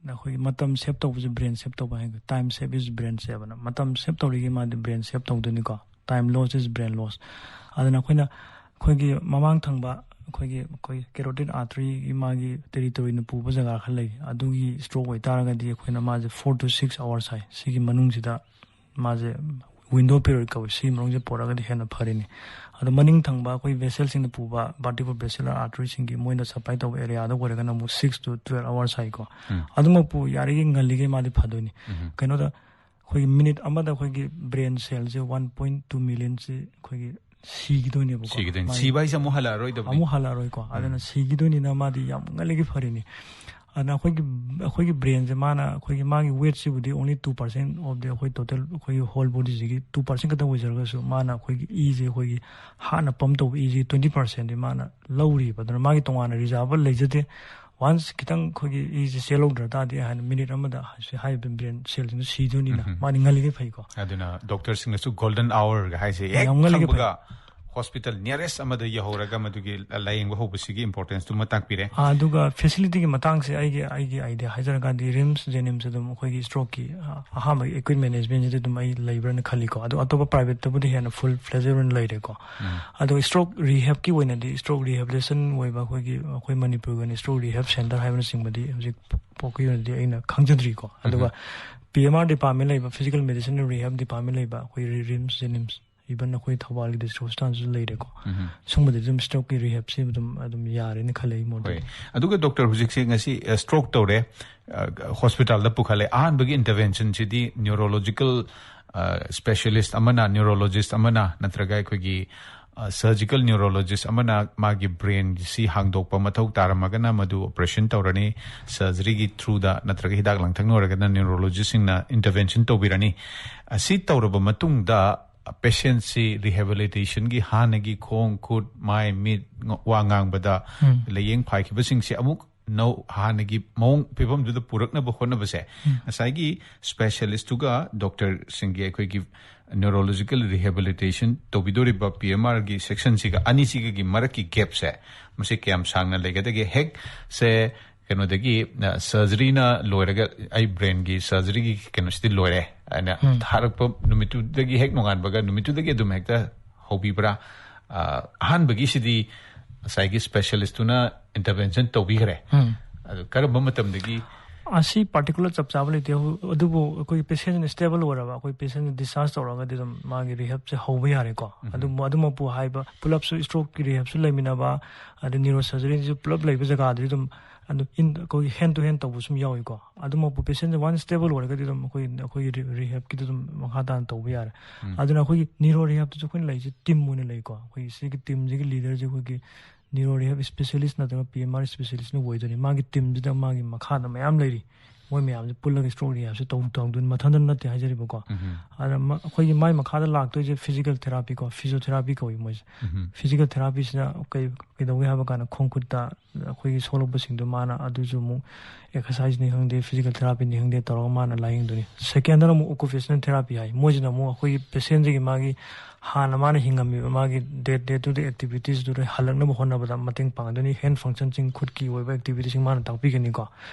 ꯑꯩꯈꯣꯏꯒꯤ ꯃꯇꯝ ꯁꯦꯞ ꯇꯧꯕꯁꯦ ꯕ꯭ꯔꯦꯟ ꯁꯦꯞ ꯇꯧꯕ ꯍꯥꯏꯒ, time save is brain save ꯍꯥꯏꯅ꯫ ꯃꯇꯝ ꯁꯦꯞ ꯇꯧꯔꯤꯒꯤ ꯃꯥꯗꯤ ꯕ꯭ꯔꯦꯟ ꯁꯦꯞ ꯇꯧꯗꯣꯏꯅꯤꯀꯣ꯫ Time loss is brain loss꯫ ꯑꯗꯨꯅ ꯑꯩꯈꯣꯏꯅ ꯑꯩꯈꯣꯏꯒꯤ ꯃꯃꯥꯡ ꯊꯪꯕ ꯑꯩꯈꯣꯏꯒꯤ ꯑꯩꯈꯣꯏ ꯀꯦꯔꯣꯇꯤꯗ ꯑꯥꯔꯇꯔꯤꯒꯤ ꯃꯥꯒꯤ ꯇꯦꯔꯤꯇꯣꯔꯤꯅ ꯄꯨꯕ ꯖꯒꯥ ꯈꯔ ꯂꯩ, ꯑꯗꯨꯒꯤ ꯁ꯭ꯇ꯭ꯔꯣꯛ ꯑꯣꯏꯇꯥꯔꯒꯗꯤ ꯑꯩꯈꯣꯏꯅ ꯃꯥꯁꯦ four to six hours ꯍꯥꯏ, ꯁꯤꯒꯤ ꯃꯅꯨꯡꯁꯤꯗ ꯃꯥꯁꯦ window period ꯀꯧꯏ, ꯁꯤꯒꯤ ꯃꯅꯨꯡꯁꯦ ꯄꯣꯔꯛꯑꯒꯗꯤ ꯍꯦꯟꯅ ꯐꯔꯤꯅꯤ꯫ ꯑꯗꯣ ꯃꯅꯤꯡ ꯊꯪꯕ ꯑꯩꯈꯣꯏ ꯚꯦꯁꯦꯜꯁꯤꯡꯅ ꯄꯨꯕ vertebral basilar arteryꯁꯤꯡꯒꯤ ꯃꯣꯏꯅ ꯁꯄ꯭ꯂꯥꯏ ꯇꯧꯕ ꯑꯦꯔꯤꯌꯥꯗ ꯑꯣꯏꯔꯒꯅ ꯑꯃꯨꯛ six to twelve hours ꯍꯥꯏꯀꯣ꯫ ꯑꯗꯨꯃꯛꯄꯨ ꯌꯥꯔꯤꯈꯩ ꯉꯜꯂꯤꯈꯩ ꯃꯥꯗꯤ ꯐꯗꯣꯏꯅꯤ꯫ ꯀꯩꯅꯣꯗ ꯑꯩꯈꯣꯏꯒꯤ ꯃꯤꯅꯤꯠ ꯑꯃꯗ ꯑꯩꯈꯣꯏꯒꯤ ꯕ꯭ꯔꯦꯟ ꯁꯦꯜꯁꯦ one point two millionꯁꯤ ꯑꯩꯈꯣꯏꯒꯤ ꯁꯤꯈꯤꯗꯣꯏꯅꯦꯕꯀꯣ꯫ ꯁꯤꯈꯤꯗꯣꯏꯅꯤ꯫ ꯃꯥꯒꯤ ꯁꯤꯕ ꯍꯥꯏꯁꯦ ꯑꯃꯨꯛ ꯍꯜꯂꯛꯑꯔꯣꯏꯗꯕꯅꯤ꯫ ꯑꯃꯨꯛ ꯍꯜꯂꯛꯑꯔꯣꯏꯀꯣ꯫ ꯑꯗꯨꯅ ꯁꯤꯈꯤꯗꯣꯏꯅꯤꯅ ꯃꯥꯗꯤ ꯌꯥꯝ ꯉꯜꯂꯤꯒꯩ ꯐꯔꯤꯅꯤ꯫ ꯑꯗꯨꯅ ꯑꯩꯈꯣꯏꯒꯤ ꯑꯩꯈꯣꯏꯒꯤ ꯕ꯭ꯔꯦꯟꯁꯦ ꯃꯥꯅ ꯑꯩꯈꯣꯏꯒꯤ ꯃꯥꯒꯤ ꯋꯦꯠꯁꯤꯕꯨꯗꯤ only two percent of the ꯑꯩꯈꯣꯏ total ꯑꯩꯈꯣꯏꯒꯤ whole bodyꯁꯤꯒꯤ two percent ꯈꯛꯇꯪ ꯑꯣꯏꯖꯔꯒꯁꯨ, ꯃꯥꯅ ꯑꯩꯈꯣꯏꯒꯤ ꯏꯁꯦ ꯑꯩꯈꯣꯏꯒꯤ heartꯅ pump ꯇꯧꯕ ꯏꯁꯦ twenty percentꯗꯤ ꯃꯥꯅ ꯂꯧꯔꯤꯕ꯫ ꯑꯗꯨꯅ ꯃꯥꯒꯤ ꯇꯣꯉꯥꯟꯅ reserve ꯂꯩꯖꯗꯦ꯫ Once ꯈꯤꯇꯪ ꯑꯩꯈꯣꯏꯒꯤ ꯏꯁꯦ ꯆꯦꯜꯍꯧꯗ꯭ꯔ ꯇꯥꯔꯗꯤ ꯍꯥꯏꯅ ꯃꯤꯅꯤꯠ ꯑꯃꯗ ꯍꯥꯏꯔꯤꯕ ꯕ꯭ꯔꯦꯟ ꯁꯦꯜꯁꯤꯡꯗꯨ ꯁꯤꯗꯣꯏꯅꯤꯅ ꯃꯥꯗꯤ ꯉꯜꯂꯤꯒꯩ ꯐꯩꯀꯣ꯫ ꯑꯗꯨꯅ ꯗꯣꯛꯇꯔꯁꯤꯡꯅꯁꯨ golden hourꯒ ꯍꯥꯏꯁꯦ ꯍꯦꯛ ꯌꯥꯝ ꯉꯜꯂꯤꯒꯩ ꯈꯪꯕꯒ ꯍꯣꯁꯄꯤꯇꯥꯜ nearest ꯑꯃꯗ ꯌꯧꯍꯧꯔꯒ ꯃꯗꯨꯒꯤ ꯂꯥꯌꯦꯡꯕ ꯍꯧꯕꯁꯤꯒꯤ importanceꯇꯨꯃ ꯇꯥꯛꯄꯤꯔꯦ꯫ ꯑꯥ, ꯑꯗꯨꯒ facilityꯒꯤ ꯃꯇꯥꯡꯁꯦ ꯑꯩꯒꯤ ꯑꯩꯒꯤ idea ꯍꯥꯏꯖꯔꯀꯥꯟꯗꯤ ꯔꯤꯝꯁ, ꯖꯦꯅꯤꯝꯁ ꯑꯗꯨꯝ ꯑꯩꯈꯣꯏꯒꯤ strokeꯀꯤ, ꯑꯥ, ꯑꯍꯥꯟꯕꯒꯤ equipment managementꯁꯤꯗꯤ ꯑꯗꯨꯝ ꯑꯩ ꯂꯩꯕ꯭ꯔꯅ ꯈꯜꯂꯤꯀꯣ꯫ ꯑꯗꯣ ꯑꯇꯣꯞꯄ privateꯇꯕꯨꯗꯤ ꯍꯦꯟꯅ full fledged ꯑꯣꯏꯅ ꯂꯩꯔꯦꯀꯣ꯫ ꯑꯗꯣ stroke rehabꯀꯤ ꯑꯣꯏꯅꯗꯤ, stroke rehabilitation ꯑꯣꯏꯕ ꯑꯩꯈꯣꯏꯒꯤ, ꯑꯩꯈꯣꯏ ꯃꯅꯤꯄꯨꯔꯒꯤ ꯑꯣꯏꯅ stroke rehab center ꯍꯥꯏꯕꯅꯆꯤꯡꯕꯗꯤ ꯍꯧꯖꯤꯛ ꯐꯥꯎꯒꯤ ꯑꯣꯏꯅꯗꯤ ꯑꯩꯅ ꯈꯪꯖꯗ꯭ꯔꯤꯀꯣ꯫ ꯑꯗꯨꯒ P M R department ꯂꯩꯕ, physical medicine rehab department ꯂꯩꯕ ꯑꯩꯈꯣꯏ ꯔꯤ-, ꯔꯤꯝꯁ, ꯖꯦꯅꯤꯝꯁ, even ꯑꯩꯈꯣꯏ ꯊꯧꯕꯥꯜꯒꯤ district hospitalꯁꯨ ꯂꯩꯔꯦꯀꯣ꯫ ꯁꯨꯝꯕꯗꯤ ꯑꯗꯨꯝ strokeꯀꯤ rehabꯁꯤ ꯑꯗꯨꯝ, ꯑꯗꯨꯝ ꯌꯥꯔꯦꯅ ꯈꯜꯂꯦ ꯑꯩ ꯃꯣꯠꯇꯗꯤ꯫ ꯍꯣꯏ꯫ ꯑꯗꯨꯒ ꯗꯣꯛꯇꯔ, ꯍꯧꯖꯤꯛꯁꯦ ꯉꯁꯤ, ꯑ, stroke ꯇꯧꯔꯦ, ꯑ, ꯍꯣꯁꯄꯤꯇꯥꯜꯗ ꯄꯨꯈꯠꯂꯦ, ꯑꯍꯥꯟꯕꯒꯤ interventionꯁꯤꯗꯤ neurological, ꯑ, specialist ꯑꯃꯅ, neurologist ꯑꯃꯅ, ꯅꯠꯇ꯭ꯔꯒ ꯑꯩꯈꯣꯏꯒꯤ, ꯁꯔꯖꯤꯀꯦꯜ ꯅ꯭ꯌꯨꯔꯣꯂꯣꯖꯤꯁ ꯑꯃꯅ ꯃꯥꯒꯤ ꯕ꯭ꯔꯦꯟꯁꯤ ꯍꯥꯡꯗꯣꯛꯄ ꯃꯊꯧ ꯇꯥꯔꯝꯃꯒꯅ ꯃꯗꯨ ꯑꯣꯄꯔꯦꯁꯟ ꯇꯧꯔꯅꯤ, ꯁꯔꯖꯔꯤꯒꯤ ꯊ꯭ꯔꯨꯗ ꯅꯠꯇ꯭ꯔꯒ ꯍꯤꯗꯥꯛ ꯂꯥꯡꯊꯛꯅ ꯑꯣꯏꯔꯒꯅ ꯅ꯭ꯌꯨꯔꯣꯂꯣꯖꯤꯁꯁꯤꯡꯅ ꯏꯟꯇꯔꯚꯦꯟꯁꯟ ꯇꯧꯕꯤꯔꯅꯤ꯫ ꯑꯁꯤ ꯇꯧꯔꯕ ꯃꯇꯨꯡꯗ ꯄꯦꯁꯦꯟꯁꯤ ꯔꯤꯍꯦꯕꯤꯂꯤꯇꯦꯁꯟꯒꯤ ꯍꯥꯟꯅꯒꯤ ꯈꯣꯡ ꯈꯨꯠ ꯃꯥꯏ ꯃꯤꯠ ꯋꯥ ꯉꯥꯡꯕꯗ ꯂꯥꯏꯌꯦꯡ ꯐꯥꯏꯈꯤꯕꯁꯤꯡꯁꯤ ꯑꯃꯨꯛ ꯅꯧ ꯍꯥꯟꯅꯒꯤ ꯃꯑꯣꯡ ꯐꯤꯕꯝꯗꯨꯗ ꯄꯨꯔꯛꯅꯕ ꯍꯣꯠꯅꯕꯁꯦ ꯉꯁꯥꯏꯒꯤ ꯁ꯭ꯄꯦꯁꯤꯌꯦꯂꯤꯁꯇꯨꯒ ꯗꯣꯛꯇꯔꯁꯤꯡꯒꯤ ꯑꯩꯈꯣꯏꯒꯤ ꯅ꯭ꯌꯨꯔꯣꯂꯣꯖꯤꯀꯦꯜ ꯔꯤꯍꯦꯕꯤꯂꯤꯇꯦꯁꯟ ꯇꯧꯕꯤꯗꯧꯔꯤꯕ ꯄꯤ ꯑꯦꯝ ꯑꯥꯔꯒꯤ ꯁꯦꯛꯁꯟꯁꯤꯒ ꯑꯅꯤꯁꯤꯒꯒꯤ ꯃꯔꯛꯀꯤ ꯒꯦꯞꯁꯦ ꯃꯁꯤ ꯀꯌꯥꯝ ꯁꯥꯡꯅ ꯂꯩꯒꯗꯒꯦ? ꯍꯦꯛ ꯁꯦ ꯀꯩꯅꯣꯗꯒꯤ ꯁꯔꯖꯔꯤꯅ ꯂꯣꯏꯔꯒ ꯑꯩ ꯕ꯭ꯔꯦꯟꯒꯤ ꯁꯔꯖꯔꯤꯒꯤ ꯀꯩꯅꯣꯁꯤꯗꯤ ꯂꯣꯏꯔꯦ ꯍꯥꯏꯅ ꯊꯥꯔꯛꯄ ꯅꯨꯃꯤꯠꯇꯨꯗꯒꯤ ꯍꯦꯛ ꯅꯣꯡꯉꯥꯟꯕꯒ ꯅꯨꯃꯤꯠꯇꯨꯗꯒꯤ ꯑꯗꯨꯝ ꯍꯦꯛꯇ ꯍꯧꯕꯤꯕ꯭ꯔꯥ? ꯑ, ꯑꯍꯥꯟꯕꯒꯤꯁꯤꯗꯤ ꯉꯁꯥꯏꯒꯤ ꯁ꯭ꯄꯦꯁꯤꯌꯦꯂꯤꯁꯇꯨꯅ ꯏꯟꯇꯔꯚꯦꯟꯁꯟ ꯇꯧꯕꯤꯈ꯭ꯔꯦ꯫ ꯑꯗꯨ ꯀꯔꯝꯕ ꯃꯇꯝꯗꯒꯤ? ꯑꯁꯤ ꯄꯥꯔꯇꯤꯀꯨꯂꯔ ꯆꯞ ꯆꯥꯕ ꯂꯩꯇꯦ, ꯑꯗꯨꯕꯨ ꯑꯩꯈꯣꯏ ꯄꯦꯁꯦꯟ ꯁ꯭ꯇꯦꯕꯜ ꯑꯣꯏꯔꯕ, ꯑꯩꯈꯣꯏ ꯄꯦꯁꯦꯟ ꯗꯤꯁꯆꯥꯔꯖ ꯇꯧꯔꯒꯗꯤ ꯑꯗꯨꯝ ꯃꯥꯒꯤ ꯔꯤꯍꯦꯕꯁꯦ ꯍꯧꯕ ꯌꯥꯔꯦꯀꯣ꯫ ꯑꯗꯨꯝ ꯑꯗꯨꯃꯛꯄꯨ ꯍꯥꯏꯕ ꯄꯨꯂꯞꯁꯨ ꯁ꯭ꯇ꯭ꯔꯣꯛꯀꯤ ꯔꯤꯍꯦꯕꯁꯨ ꯂꯩꯃꯤꯟꯅꯕ, ꯑꯗꯩ ꯅ꯭ꯌꯨꯔꯣ ꯁꯔꯖꯔꯤꯁꯨ ꯄꯨꯂꯞ ꯂꯩꯕ ꯖꯒꯥꯗꯨꯗꯤ ꯑꯗꯨꯝ ꯑꯗꯨ ꯏꯟ ꯑꯩꯈꯣꯏꯒꯤ ꯍꯦꯟ ꯇꯨ ꯍꯦꯟ ꯇꯧꯕ ꯁꯨꯝ ꯌꯥꯎꯏꯀꯣ꯫ ꯑꯗꯨꯃꯛꯄꯨ ꯄꯦꯁꯦꯟꯁꯦ ꯋꯥꯟ ꯁ꯭ꯇꯦꯕꯜ ꯑꯣꯏꯔꯒꯗꯤ ꯑꯗꯨꯝ ꯑꯩꯈꯣꯏ ꯑꯩꯈꯣꯏꯒꯤ ꯔꯤ- ꯔꯤꯍꯦꯕꯀꯤꯗꯨ ꯑꯗꯨꯝ ꯃꯈꯥ ꯇꯥꯅ ꯇꯧꯕ ꯌꯥꯔꯦ꯫ ꯑꯗꯨꯅ ꯑꯩꯈꯣꯏꯒꯤ ꯅ꯭ꯌꯨꯔꯣ ꯔꯤꯍꯦꯕꯇꯁꯨ ꯑꯩꯈꯣꯏꯅ ꯂꯩꯔꯤꯁꯦ ꯇꯤꯝ ꯑꯣꯏꯅ ꯂꯩꯀꯣ꯫ ꯑꯩꯈꯣꯏꯒꯤ ꯁꯤꯒꯤ ꯇꯤꯝꯁꯤꯒꯤ ꯂꯤꯗꯔꯁꯦ ꯑꯩꯈꯣꯏꯒꯤ ꯅ꯭ꯌꯨꯔꯣ ꯔꯤꯍꯦꯕ ꯁ꯭ꯄꯦꯁꯤꯌꯦꯂꯤꯁ ꯅꯠꯇ꯭ꯔꯒ ꯄꯤ ꯑꯦꯝ ꯑꯥꯔ ꯁ꯭ꯄꯦꯁꯤꯌꯦꯂꯤꯁꯅ ꯑꯣꯏꯗꯣꯏꯅꯤ꯫ ꯃꯥꯒꯤ ꯇꯤꯝꯁꯤꯗ ꯃꯥꯒꯤ ꯃꯈꯥꯗ ꯃꯌꯥꯝ ꯂꯩꯔꯤ꯫ ꯃꯣꯏ ꯃꯌꯥꯝꯁꯦ ꯄꯨꯜꯂꯒ ꯁ꯭ꯇ꯭ꯔꯣꯛ ꯔꯤꯍꯦꯕꯁꯦ ꯇꯧ ꯇꯧꯗꯣꯏꯅꯤ, ꯃꯊꯟꯇ ꯅꯠꯇꯦ ꯍꯥꯏꯖꯔꯤꯕꯀꯣ꯫ ꯑꯗ ꯃ- ꯑꯩꯈꯣꯏꯒꯤ ꯃꯥꯏ ꯃꯈꯥꯗ ꯂꯥꯛꯇꯣꯏꯁꯦ ꯐꯤꯖꯤꯀꯦꯜ ꯊꯦꯔꯥꯄꯤꯀꯣ, ꯐꯤꯖꯤꯑꯣꯊꯦꯔꯥꯄꯤ ꯀꯧꯏ ꯃꯣꯏꯁꯦ꯫ ꯐꯤꯖꯤꯀꯦꯜ ꯊꯦꯔꯥꯄꯤꯁꯤꯅ ꯀꯩ ꯀꯩꯗꯧꯒꯦ ꯍꯥꯏꯕ ꯀꯥꯟꯗ ꯈꯣꯡ ꯈꯨꯠꯇ ꯑꯩꯈꯣꯏꯒꯤ ꯁꯣꯛꯂꯛꯄꯁꯤꯡꯗꯣ ꯃꯥꯅ ꯑꯗꯨꯁꯨ ꯑꯃꯨꯛ ꯑꯦꯛꯁꯔꯁꯥꯏꯖꯅꯤ ꯈꯪꯗꯦ, ꯐꯤꯖꯤꯀꯦꯜ ꯊꯦꯔꯥꯄꯤꯅꯤ ꯈꯪꯗꯦ ꯇꯧꯔꯒ ꯃꯥꯅ ꯂꯥꯏꯌꯦꯡꯗꯣꯏꯅꯤ꯫ ꯁꯦꯀꯦꯟꯗꯅ ꯑꯃꯨꯛ ꯑꯣꯀꯨꯄꯦꯁꯅꯦꯜ ꯊꯦꯔꯥꯄꯤ ꯍꯥꯏ꯫ ꯃꯣꯏꯁꯤꯅ ꯑꯃꯨꯛ ꯑꯩꯈꯣꯏꯒꯤ ꯄꯦꯁꯦꯟꯁꯤꯒꯤ ꯃꯥꯒꯤ ꯍꯥꯟꯅ ꯃꯥꯅ ꯍꯤꯡꯉꯝꯃꯤꯕ ꯃꯥꯒꯤ ꯗꯦ ꯗꯦ ꯇꯨ ꯗꯦ ꯑꯦꯛꯇꯤꯚꯤꯇꯤꯁꯇꯨꯗ ꯍꯜꯂꯛꯅꯕ ꯍꯣꯠꯅꯕꯗ ꯃꯇꯦꯡ ꯄꯥꯡꯒꯗꯣꯏꯅꯤ꯫ ꯍꯦꯟ ꯐꯪꯁꯟꯁꯤꯡ, ꯈꯨꯠꯀꯤ ꯑꯣꯏꯕ ꯑꯦꯛꯇꯤꯚꯤꯇꯤꯁꯤꯡ ꯃꯥꯅ ꯇꯥꯛꯄꯤꯒꯅꯤꯀꯣ,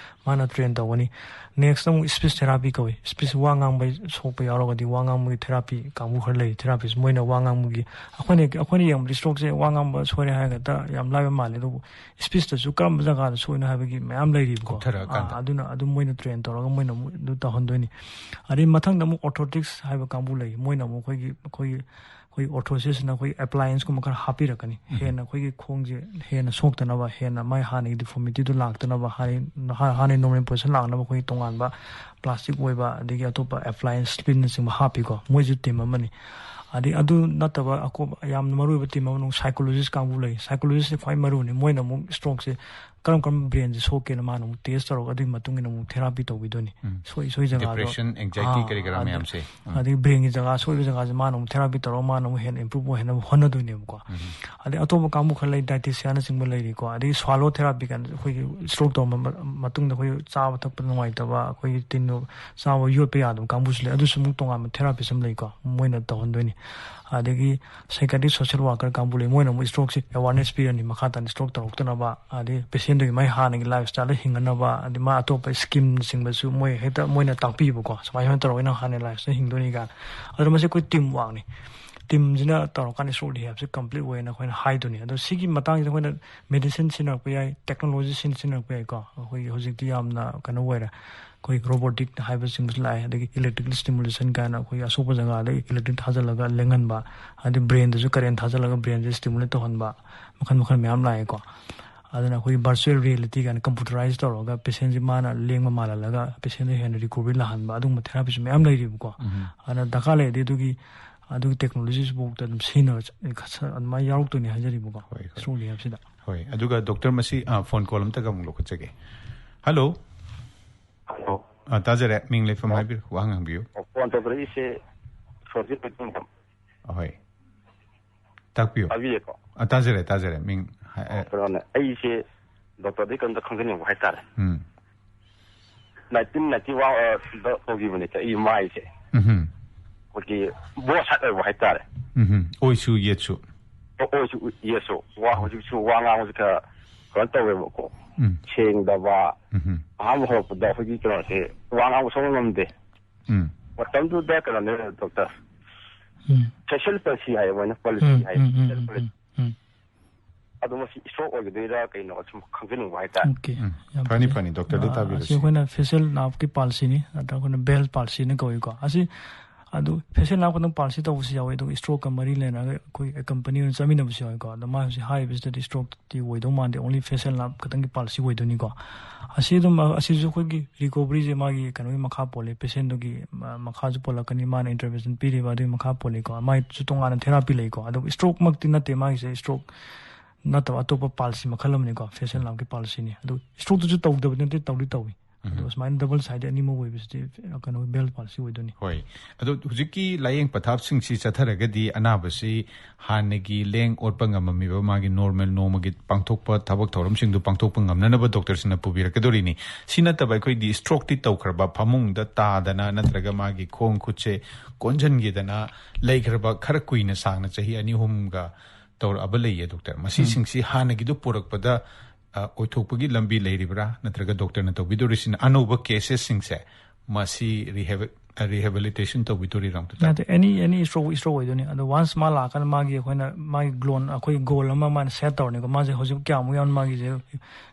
ꯃꯥꯅ ꯇ꯭ꯔꯦꯟ ꯇꯧꯒꯅꯤ꯫ ꯅꯦꯛꯁꯇ ꯑꯃꯨꯛ ꯁ꯭ꯄꯤꯁ ꯊꯦꯔꯥꯄꯤ ꯀꯧꯏ꯫ ꯁ꯭ꯄꯤꯁ ꯋꯥ ꯉꯥꯡꯕ ꯁꯣꯛꯄ ꯌꯥꯎꯔꯒꯗꯤ ꯋꯥ ꯉꯥꯡꯕꯒꯤ ꯊꯦꯔꯥꯄꯤ ꯀꯥꯡꯕꯨ ꯈꯔ ꯂꯩ꯫ ꯊꯦꯔꯥꯄꯤꯁ ꯃꯣꯏꯅ ꯋꯥ ꯉꯥꯡꯕꯒꯤ ꯑꯩꯈꯣꯏꯅ ꯑꯩꯈꯣꯏꯅ ꯌꯦꯡꯕꯗꯤ ꯁ꯭ꯇ꯭ꯔꯣꯛꯁꯦ ꯋꯥ ꯉꯥꯡꯕ ꯁꯣꯏꯔꯦ ꯍꯥꯏꯔꯒ ꯍꯦꯛꯇ ꯌꯥꯝ ꯂꯥꯏꯕ ꯃꯥꯜꯂꯦ, ꯑꯗꯨꯕꯨ ꯁ꯭ꯄꯤꯁꯇꯁꯨ ꯀꯔꯝꯕ ꯖꯒꯥꯗ ꯁꯣꯏꯅꯣ ꯍꯥꯏꯕꯒꯤ ꯃꯌꯥꯝ ꯂꯩꯔꯤꯕꯀꯣ꯫ ꯀꯨꯞꯊꯔꯛꯑꯀꯥꯟꯗ꯫ ꯑꯥ, ꯑꯗꯨꯅ ꯑꯗꯨꯝ ꯃꯣꯏꯅ ꯇ꯭ꯔꯦꯟ ꯇꯧꯔꯒ ꯃꯣꯏꯅ ꯑꯃꯨꯛ ꯑꯗꯨ ꯇꯧꯍꯟꯗꯣꯏꯅꯤ꯫ ꯑꯗꯩ ꯃꯊꯪꯗ ꯑꯃꯨꯛ ꯑꯣꯔꯊꯣꯇꯤꯛꯁ ꯍꯥꯏꯕ ꯀꯥꯡꯕꯨ ꯂꯩ꯫ ꯃꯣꯏꯅ ꯑꯃꯨꯛ ꯑꯩꯈꯣꯏꯒꯤ ꯑꯩꯈꯣꯏꯒꯤ ꯑꯩꯈꯣꯏ ꯑꯣꯔꯊꯣꯁꯤꯁꯅ ꯑꯩꯈꯣꯏ ꯑꯦꯄ꯭ꯂꯥꯏꯌꯦꯟꯁꯀꯨꯝꯕ ꯈꯔ ꯍꯥꯞꯄꯤꯔꯛꯀꯅꯤ꯫ ꯍꯦꯟꯅ ꯑꯩꯈꯣꯏꯒꯤ ꯈꯣꯡꯁꯦ ꯍꯦꯟꯅ ꯁꯣꯛꯇꯅꯕ, ꯍꯦꯟꯅ ꯃꯥꯏ ꯍꯥꯟꯅꯒꯤ ꯗꯤꯐꯣꯔꯃꯤꯇꯤꯗꯨ ꯂꯥꯛꯇꯅꯕ, ꯍꯥꯟꯅ ꯍꯥꯟꯅꯒꯤ ꯅꯣꯔꯃꯦꯜ ꯄꯣꯖꯤꯁꯟ ꯂꯥꯛꯅꯕ ꯑꯩꯈꯣꯏꯒꯤ ꯇꯣꯉꯥꯟꯕ ꯄ꯭ꯂꯥꯁꯇꯤꯛ ꯑꯣꯏꯕ ꯑꯗꯒꯤ ꯑꯇꯣꯞꯄ ꯑꯦꯄ꯭ꯂꯥꯏꯌꯦꯟꯁ ꯁ꯭ꯄ꯭ꯔꯤꯟꯅꯆꯤꯡꯕ ꯍꯥꯞꯄꯤꯀꯣ꯫ ꯃꯣꯏꯁꯨ ꯇꯤꯝ ꯑꯃꯅꯤ꯫ ꯑꯗꯩ ꯑꯗꯨ ꯅꯠꯇꯕ ꯑꯀꯣꯞ-, ꯌꯥꯝꯅ ꯃꯔꯨ ꯑꯣꯏꯕ ꯇꯤꯝ ꯑꯃꯅ ꯑꯃꯨꯛ psychologist ꯀꯥꯡꯕꯨ ꯂꯩ꯫ Psychologist ꯁꯦ ꯈ꯭ꯋꯥꯏ ꯃꯔꯨꯅꯤ꯫ ꯃꯣꯏꯅ ꯑꯃꯨꯛ stroke ꯁꯦ ꯀꯔꯝ ꯀꯔꯝꯕ brain ꯁꯦ ꯁꯣꯛꯀꯦꯅ ꯃꯥꯅ ꯑꯃꯨꯛ test ꯇꯧꯔꯒ ꯑꯗꯨꯒꯤ ꯃꯇꯨꯡ ꯏꯟꯅ ꯑꯃꯨꯛ therapy ꯇꯧꯕꯤꯗꯣꯏꯅꯤ꯫ ꯎꯝ꯫ ꯁꯣꯏ ꯁꯣꯏ ꯖꯒꯥꯗꯣ꯫ Depression, anxiety ꯑꯥ, ꯀꯔꯤ ꯀꯔꯥ ꯑꯗꯩ, ꯃꯌꯥꯝꯁꯦ꯫ ꯎꯝ꯫ ꯑꯗꯩ brain ꯒꯤ ꯖꯒꯥ ꯁꯣꯏꯕ ꯖꯒꯥꯁꯦ ꯃꯥꯅ ꯑꯃꯨꯛ therapy ꯇꯧꯔꯒ ꯃꯥꯅ ꯑꯃꯨꯛ ꯍꯦꯟꯅ improve ꯑꯣꯏꯍꯟꯅꯕ ꯍꯣꯠꯅꯗꯣꯏꯅꯦꯕꯀꯣ꯫ ꯎꯝ꯫ ꯑꯗꯩ ꯑꯇꯣꯞꯄ ꯀꯥꯡꯕꯨ ꯈꯔ ꯂꯩ, dietitian ꯅꯆꯤꯡꯕ ꯂꯩꯔꯤꯀꯣ꯫ ꯑꯗꯒꯤ swallow therapy ꯀꯥꯏꯅ ꯑꯩꯈꯣꯏꯒꯤ stroke ꯇꯧꯔꯕ ꯃ-, ꯃꯇꯨꯡꯗ ꯑꯩꯈꯣꯏ ꯆꯥꯕ ꯊꯛꯄ ꯅꯨꯡꯉꯥꯏꯇꯕ, ꯑꯩꯈꯣꯏꯒꯤ ꯇꯤꯟꯗꯨ ꯆꯥꯕ ꯌꯣꯠꯄ ꯌꯥꯗꯕ ꯀꯥꯡꯕꯨꯁꯨ ꯂꯩ꯫ ꯑꯗꯨꯁꯨ ꯑꯃꯨꯛ ꯇꯣꯉꯥꯟꯕ therapist ꯑꯃ ꯂꯩꯀꯣ, ꯃꯣꯏꯅ ꯇꯧꯍꯟꯗꯣꯏꯅꯤ꯫ ꯑꯗꯒꯤ psychiatric social worker ꯀꯥꯡꯕꯨ ꯂꯩ, ꯃꯣꯏꯅ ꯑꯃꯨꯛ stroke ꯁꯤ awareness ꯄꯤꯔꯅꯤ, ꯃꯈꯥ ꯇꯥꯅ stroke ꯇꯧꯔꯛꯇꯅꯕ, ꯑꯗꯩ patient ꯗꯨꯒꯤ ꯃꯥꯏ ꯍꯥꯟꯅꯒꯤ lifestyle ꯗ ꯍꯤꯡꯅꯅꯕ, ꯑꯗꯩ ꯃꯥ ꯑꯇꯣꯞꯄ scheme ꯅꯆꯤꯡꯕꯁꯨ ꯃꯣꯏ ꯍꯦꯛꯇ ꯃꯣꯏꯅ ꯇꯥꯛꯄꯤꯕꯀꯣ, ꯁꯨꯃꯥꯏ ꯁꯨꯃꯥꯏꯅ ꯇꯧꯔꯒ ꯅꯪ ꯍꯥꯟꯅ lifestyle ꯍꯤꯡꯗꯣꯏꯅꯤ ꯀꯥꯏꯅ꯫ ꯑꯗꯣ ꯃꯁꯤ ꯑꯩꯈꯣꯏ team work ꯅꯤ꯫ Team ꯁꯤꯅ ꯇꯧꯔꯀꯥꯟꯗ stroke rehab ꯁꯦ complete ꯑꯣꯏꯅ ꯑꯩꯈꯣꯏꯅ ꯍꯥꯏꯗꯣꯏꯅꯤ꯫ ꯑꯗꯣ ꯁꯤꯒꯤ ꯃꯇꯥꯡꯁꯤꯗ ꯑꯩꯈꯣꯏꯅ medicine ꯁꯤꯖꯤꯟꯅꯔꯛꯄ ꯌꯥꯏ, technology ꯁꯤꯖꯤꯟꯅꯔꯛꯄ ꯌꯥꯏꯀꯣ꯫ ꯑꯩꯈꯣꯏꯒꯤ ꯍꯧꯖꯤꯛꯇꯤ ꯌꯥꯝꯅ ꯀꯩꯅꯣ ꯑꯣꯏꯔꯦ, ꯑꯩꯈꯣꯏ robotic ꯍꯥꯏꯕꯁꯤꯡꯁꯨ ꯂꯥꯛꯑꯦ, ꯑꯗꯒꯤ electrical stimulation ꯀꯥꯏꯅ ꯑꯩꯈꯣꯏꯒꯤ ꯑꯁꯣꯛꯄ ꯖꯒꯥꯗ electric ꯊꯥꯖꯤꯜꯂꯒ ꯂꯦꯡꯍꯟꯕ, ꯑꯗꯩ brain ꯗꯁꯨ current ꯊꯥꯖꯤꯜꯂꯒ brain ꯁꯦ stimulate ꯇꯧꯍꯟꯕ, ꯃꯈꯜ ꯃꯈꯜ ꯃꯌꯥꯝ ꯂꯥꯛꯑꯦꯀꯣ꯫ ꯑꯗꯨꯅ ꯑꯩꯈꯣꯏꯒꯤ virtual reality ꯀꯥꯏꯅ computerize ꯇꯧꯔꯒ patient ꯁꯦ ꯃꯥꯅ ꯂꯦꯡꯕ ꯃꯥꯜꯍꯜꯂꯒ patient ꯁꯦ ꯍꯦꯟꯅ recovery ꯂꯥꯛꯍꯟꯕ, ꯑꯗꯨꯒꯨꯝꯕ therapy ꯁꯨ ꯃꯌꯥꯝ ꯂꯩꯔꯤꯕꯀꯣ꯫ ꯎꯝ꯫ ꯑꯗꯨꯅ ꯗꯔꯀꯥꯔ ꯂꯩꯔꯗꯤ ꯑꯗꯨꯒꯤ, ꯑꯗꯨꯒꯤ technology ꯁꯤꯐꯥꯎꯗ ꯑꯗꯨꯝ ꯁꯤꯖꯤꯟꯅꯕ ꯆ-, ꯑꯗꯨꯃꯥꯏꯅ ꯌꯥꯎꯔꯛꯇꯣꯏꯅꯤ ꯍꯥꯏꯖꯔꯤꯕꯀꯣ꯫ ꯍꯣꯏ, ꯍꯣꯏ꯫ Stroke rehab ꯁꯤꯗ꯫ ꯍꯣꯏ, ꯑꯗꯨꯒ doctor ꯃꯁꯤ, ꯑ, phone call ꯑꯝꯇꯒ ꯑꯃꯨꯛ ꯂꯧꯈꯠꯆꯒꯦ꯫ Hello꯫ Hello꯫ ꯑ, ꯇꯥꯖꯔꯦ꯫ ꯃꯤꯡ ꯂꯩꯐꯝ ꯍꯥꯏꯕꯤꯌꯨ, ꯋꯥꯍꯪ ꯍꯪꯕꯤꯌꯨ꯫ ꯑꯣ, phone ꯇꯧꯖꯔꯛꯏꯁꯦ ꯁꯣꯔꯖꯤꯠ ꯃꯩꯇ꯭ꯔꯣꯟꯕꯝ꯫ ꯑꯍꯣꯏ꯫ ꯇꯥꯛꯄꯤꯌꯨ꯫ ꯇꯥꯕꯤꯌꯦꯀꯣ? ꯑ, ꯇꯥꯖꯔꯦ, ꯇꯥꯖꯔꯦ꯫ ꯃꯤꯡ ꯍꯥꯏ-, ꯑ, ꯀꯩꯅꯣꯅꯦ, ꯑꯩꯁꯦ doctor ꯗꯒꯤ ꯀꯩꯅꯣꯝꯇ ꯈꯪꯖꯅꯤꯡꯕ ꯍꯥꯏꯇꯥꯔꯦ꯫ ꯎꯝ꯫ Nineteen ninety one, ꯑ, ꯗ ꯇꯧꯈꯤꯕꯅꯦ ꯑꯩꯒꯤ ꯃꯥꯏꯁꯦ꯫ ꯎꯝꯍꯨꯝ꯫ ꯑꯩꯈꯣꯏꯒꯤ both side ꯑꯣꯏꯕ ꯍꯥꯏꯇꯥꯔꯦ꯫ ꯎꯝꯍꯨꯝ꯫ ꯑꯣꯏꯁꯨ ꯌꯦꯠꯁꯨ꯫ ꯑꯣ-, ꯑꯣꯏꯁꯨ ꯌꯦꯠꯁꯨ꯫ ꯋꯥ ꯎꯝ꯫ ꯍꯧꯖꯤꯛꯁꯨ ꯋꯥ ꯉꯥꯡꯕꯁꯦ ꯈꯔ ꯀꯩꯅꯣ ꯇꯧꯋꯦꯕꯀꯣ꯫ ꯎꯝ꯫ ꯁꯦꯡꯗꯕ꯫ ꯎꯝꯍꯨꯝ꯫ ꯑꯍꯥꯟꯕ ꯍꯧꯔꯛꯄꯗ ꯑꯩꯈꯣꯏꯒꯤ ꯀꯩꯅꯣꯁꯦ ꯋꯥ ꯉꯥꯡꯕ ꯁꯨꯡꯉꯝ ꯉꯝꯗꯦ꯫ ꯎꯝ꯫ ꯃꯇꯝꯗꯨꯗ ꯀꯩꯅꯣꯅꯦ doctor, ꯎꯝ꯫ Facial palsy ꯍꯥꯏꯌꯦ ꯃꯣꯏꯅ, palsy ꯎꯝ, ꯍꯥꯏꯌꯦ, ꯎꯝ, ꯎꯝ, facial ꯎꯝ, palsy꯫ ꯎꯝ, ꯎꯝ꯫ ꯑꯗꯣ ꯃꯁꯤ stroke ꯑꯣꯏꯒꯗꯣꯏꯔꯥ ꯀꯩꯅꯣ ꯁꯨꯝ ꯈꯪꯖꯅꯤꯡꯕ ꯍꯥꯏꯇꯥꯔꯦ꯫ Okay, ꯎꯝ꯫ ꯌꯥꯝ ꯐꯅꯤ, ꯐꯩ꯫ ꯐꯅꯤ, doctor ꯗ ꯑꯥ, ꯇꯥꯕꯤꯔꯁꯤ꯫ ꯑꯁꯤ ꯑꯩꯈꯣꯏꯅ facial nerve ꯀꯤ palsy ꯅꯤ, ꯅꯠꯇ꯭ꯔꯒ ꯑꯩꯈꯣꯏꯅ Bell's palsy ꯅ ꯀꯧꯏꯀꯣ꯫ ꯑꯁꯤ ꯑꯗꯨ facial nerve ꯈꯛꯇꯪ palsy ꯇꯧꯕꯁꯨ ꯌꯥꯎꯋꯤ, ꯑꯗꯨꯒ stroke ꯀ ꯃꯔꯤ ꯂꯩꯅꯔꯒ ꯑꯩꯈꯣꯏ company ꯑꯣꯏꯅ ꯆꯠꯃꯤꯟꯅꯕꯁꯨ ꯌꯥꯎꯋꯤꯀꯣ꯫ ꯑꯗꯣ ꯃꯥ ꯍꯧꯖꯤꯛ ꯍꯥꯏꯔꯤꯕꯁꯤꯗꯗꯤ stroke ꯇꯤ ꯑꯣꯏꯗꯧ ꯃꯥꯟꯗꯦ, only facial nerve ꯈꯛꯇꯪꯒꯤ palsy ꯑꯣꯏꯗꯣꯏꯅꯤꯀꯣ꯫ ꯑꯁꯤ ꯑꯗꯨꯝ, ꯑ, ꯑꯁꯤꯁꯨ ꯑꯩꯈꯣꯏꯒꯤ recovery ꯁꯦ ꯃꯥꯒꯤ ꯀꯩꯅꯣꯒꯤ ꯃꯈꯥ ꯄꯣꯜꯂꯦ, patient ꯗꯨꯒꯤ, ꯑ, ꯃꯈꯥꯁꯨ ꯄꯣꯜꯂꯛꯀꯅꯤ, ꯃꯥꯅ intervention ꯄꯤꯔꯤꯕ ꯑꯗꯨꯒꯤ ꯃꯈꯥ ꯄꯣꯜꯂꯤꯀꯣ꯫ ꯃꯥꯒꯤꯁꯨ ꯇꯣꯉꯥꯟꯅ therapy ꯂꯩꯀꯣ, ꯑꯗꯨꯕꯨ stroke ꯃꯛꯇꯤ ꯅꯠꯇꯦ ꯃꯥꯒꯤꯁꯦ, stroke ꯅꯠꯇꯕ ꯑꯇꯣꯞꯄ palsy ꯃꯈꯜ ꯑꯃꯅꯤꯀꯣ, facial nerve ꯀꯤ palsy ꯅꯤ꯫ ꯑꯗꯨ stroke ꯇꯨꯁꯨ ꯇꯧꯗꯕꯗꯤ ꯅꯠꯇꯦ, ꯇꯧꯗꯤ ꯇꯧꯏ꯫ ꯑꯗꯣ ꯁꯨꯃꯥꯏꯅ double sided ꯑꯅꯤꯃꯛ ꯑꯣꯏꯕꯁꯤꯗꯤ ꯀꯩꯅꯣ belt palsy ꯑꯣꯏꯗꯣꯏꯅꯤ꯫ ꯍꯣꯏ꯫ ꯑꯗꯣ ꯍꯧꯖꯤꯛꯀꯤ ꯂꯥꯌꯦꯡ ꯄꯊꯥꯞꯁꯤꯡꯁꯤ ꯆꯠꯊꯔꯒꯗꯤ ꯑꯅꯥꯕꯁꯤ ꯍꯥꯟꯅꯒꯤ ꯂꯦꯡ ꯑꯣꯠꯄ ꯉꯝꯃꯝꯃꯤꯕ ꯃꯥꯒꯤ normal ꯅꯣꯡꯃꯒꯤ ꯄꯥꯡꯊꯣꯛꯄ ꯊꯕꯛ ꯊꯧꯔꯝꯁꯤꯡꯗꯨ ꯄꯥꯡꯊꯣꯛꯄ ꯉꯝꯅꯅꯕ ꯗꯣꯛꯇꯔꯁꯤꯡꯅ ꯄꯨꯕꯤꯔꯛꯀꯗꯣꯔꯤꯅꯤ꯫ ꯁꯤ ꯅꯠꯇꯕ ꯑꯩꯈꯣꯏꯗꯤ stroke ꯇꯤ ꯇꯧꯈ꯭ꯔꯕ, ꯐꯃꯨꯡꯗ ꯇꯥꯗꯅ ꯅꯠꯇ꯭ꯔꯒ ꯃꯥꯒꯤ ꯈꯣꯡ ꯈꯨꯠꯁꯦ ꯀꯣꯟꯁꯤꯟꯈꯤꯗꯅ ꯂꯩꯈ꯭ꯔꯕ, ꯈꯔ ꯀꯨꯏꯅ ꯁꯥꯡꯅ ꯆꯍꯤ ꯑꯅꯤ ꯑꯍꯨꯝꯒ ꯇꯧꯔꯛꯑꯕ ꯂꯩꯌꯦ ꯗꯣꯛꯇꯔ꯫ ꯃꯁꯤꯁꯤꯡꯁꯤ ꯍꯥꯟꯅꯒꯤꯗꯨ ꯄꯨꯔꯛꯄꯗ, ꯑ, ꯑꯣꯏꯊꯣꯛꯄꯒꯤ ꯂꯝꯕꯤ ꯂꯩꯔꯤꯕ꯭ꯔꯥ? ꯅꯠꯇ꯭ꯔꯒ ꯗꯣꯛꯇꯔꯅ ꯇꯧꯕꯤꯗꯣꯔꯤꯁꯤꯅ ꯑꯅꯧꯕ cases ꯁꯤꯡꯁꯦ ꯃꯁꯤ rehab-, ꯑ, rehabilitation ꯇꯧꯕꯤꯗꯣꯔꯤꯕ꯭ꯔꯥ ꯑꯝꯇ ꯇꯥꯛꯄꯤꯌꯨ꯫ ꯅꯠꯇꯦ, any, any stroke, stroke ꯑꯣꯏꯗꯣꯏꯅꯤ꯫ ꯑꯗꯣ once ꯃꯥ ꯂꯥꯛꯑꯀꯥꯟꯗ ꯃꯥꯒꯤ ꯑꯩꯈꯣꯏꯅ ꯃꯥꯒꯤ ꯒ꯭ꯂꯣꯟ, ꯑꯩꯈꯣꯏ goal ꯑꯃ ꯃꯥꯅ set ꯇꯧꯔꯅꯤꯀꯣ꯫ ꯃꯥꯁꯦ ꯍꯧꯖꯤꯛ ꯀꯌꯥꯃꯨꯛ ꯌꯥꯝ ꯃꯥꯒꯤꯁꯦ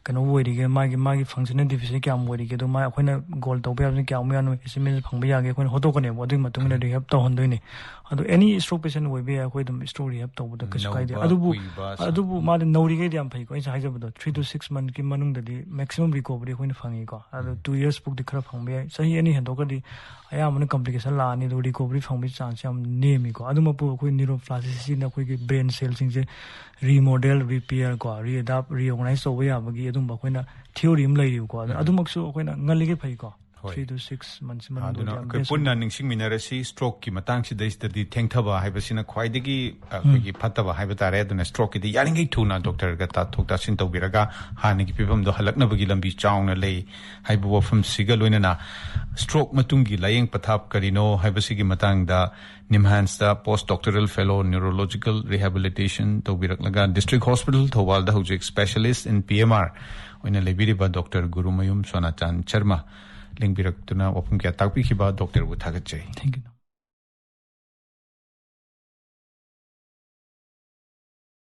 ꯀꯩꯅꯣ ꯑꯣꯏꯔꯤꯒꯦ, ꯃꯥꯒꯤ, ꯃꯥꯒꯤ functional deficit ꯀꯌꯥꯝ ꯑꯣꯏꯔꯤꯒꯦ, ꯑꯗꯣ ꯃꯥ ꯑꯩꯈꯣꯏꯅ goal ꯇꯧꯕ ꯌꯥꯕꯁꯤꯅ ꯀꯌꯥꯃꯨꯛ ꯌꯥꯝꯅ achievement ꯐꯪꯕ ꯌꯥꯒꯦ, ꯑꯩꯈꯣꯏꯅ ꯍꯣꯠꯇꯣꯛꯀꯅꯦꯕ꯫ ꯑꯗꯨꯒꯤ ꯃꯇꯨꯡ ꯏꯟꯅ rehab ꯇꯧꯍꯟꯗꯣꯏꯅꯤ꯫ ꯑꯗꯣ any stroke patient ꯑꯣꯏꯕ ꯌꯥꯏ, ꯑꯩꯈꯣꯏ ꯑꯗꯨꯝ stroke rehab ꯇꯧꯕꯗ ꯀꯩꯁꯨ ꯀꯥꯏꯗꯦ꯫ ꯅꯧꯕ, ꯑꯗꯨꯕꯨ, ꯀꯨꯏꯕ ꯁꯥ- ꯑꯗꯨꯕꯨ ꯃꯥꯗꯤ ꯅꯧꯔꯤꯈꯩꯗꯤ ꯌꯥꯝ ꯐꯩꯀꯣ꯫ ꯑꯩꯅ ꯍꯥꯏꯖꯕꯗꯣ three to six month ꯀꯤ ꯃꯅꯨꯡꯗꯗꯤ maximum recovery ꯑꯩꯈꯣꯏꯅ ꯐꯪꯉꯤꯀꯣ꯫ ꯑꯗꯣ two years ꯐꯥꯎꯗꯤ ꯈꯔ ꯐꯪꯕ ꯌꯥꯏ꯫ ꯆꯍꯤ ꯑꯅꯤ ꯍꯦꯟꯗꯣꯛꯈ꯭ꯔꯗꯤ ꯑꯌꯥꯝꯕꯅ complication ꯂꯥꯛꯑꯅꯤ, ꯑꯗꯨꯒ recovery ꯐꯪꯕꯒꯤ chance ꯌꯥꯝ ꯅꯦꯝꯃꯤꯀꯣ꯫ ꯑꯗꯨ ꯃꯄꯨ ꯑꯩꯈꯣꯏ neuroplasticity ꯅ ꯑꯩꯈꯣꯏꯒꯤ brain cell ꯁꯤꯡꯁꯦ remodel, repair ꯀꯣ, readapt, reorganize ꯇꯧꯕ ꯌꯥꯕꯒꯤ ꯑꯗꯨꯝꯕ ꯑꯩꯈꯣꯏꯅ theory ꯑꯃ ꯂꯩꯔꯤꯕꯀꯣ꯫ ꯑꯗꯨ ꯑꯗꯨꯃꯛꯁꯨ ꯑꯩꯈꯣꯏꯅ ꯉꯜꯂꯤꯈꯩ ꯐꯩꯀꯣ꯫ ꯍꯣꯏ꯫ Three to six months ꯃꯅꯨꯡꯗ ꯑꯗꯨꯅ ꯌꯥꯝ ꯑꯩꯈꯣꯏ best ꯄꯨꯟꯅ ꯑꯣꯏꯅ ꯅꯤꯡꯁꯤꯡꯃꯤꯟꯅꯔꯁꯤ, stroke ꯀꯤ ꯃꯇꯥꯡꯁꯤꯗꯩꯁꯤꯗꯗꯤ ꯊꯦꯡꯊꯕ ꯍꯥꯏꯕꯁꯤꯅ ꯈ꯭ꯋꯥꯏꯗꯒꯤ, ꯑ, ꯑꯩꯈꯣꯏꯒꯤ ꯐꯠꯇꯕ ꯍꯥꯏꯕ ꯇꯥꯔꯦ꯫ ꯑꯗꯨꯅ stroke ꯀꯤꯗꯤ ꯌꯥꯔꯤꯉꯩ ꯊꯨꯅ ꯗꯣꯛꯇꯔꯒ ꯇꯥꯊꯣꯛ ꯇꯥꯁꯤꯟ ꯇꯧꯕꯤꯔꯒ ꯍꯥꯟꯅꯒꯤ ꯐꯤꯕꯝꯗꯣ ꯍꯜꯂꯛꯅꯕꯒꯤ ꯂꯝꯕꯤ ꯆꯥꯎꯅ ꯂꯩ ꯍꯥꯏꯕ ꯋꯥꯐꯝꯁꯤꯒ ꯂꯣꯏꯅꯅ stroke ꯃꯇꯨꯡꯒꯤ ꯂꯥꯌꯦꯡ ꯄꯊꯥꯞ ꯀꯔꯤꯅꯣ ꯍꯥꯏꯕꯁꯤꯒꯤ ꯃꯇꯥꯡꯗ NIMHANS ꯇ post doctoral fellow neurological rehabilitation ꯇꯧꯕꯤꯔꯛꯂꯒ District Hospital ꯊꯧꯕꯥꯜꯗ ꯍꯧꯖꯤꯛ specialist in P M R ꯑꯣꯏꯅ ꯂꯩꯕꯤꯔꯤꯕ ꯗꯣꯛꯇꯔ ꯒꯨꯔꯨꯃꯌꯨꯝ ꯁꯣꯅꯥꯆꯥꯟ ꯁꯔꯃ ꯂꯦꯡꯕꯤꯔꯛꯇꯨꯅ ꯋꯥꯐꯝ ꯀꯌꯥ ꯇꯥꯛꯄꯤꯈꯤꯕ ꯗꯣꯛꯇꯔꯕꯨ ꯊꯥꯒꯠꯆꯩ꯫ Thank you.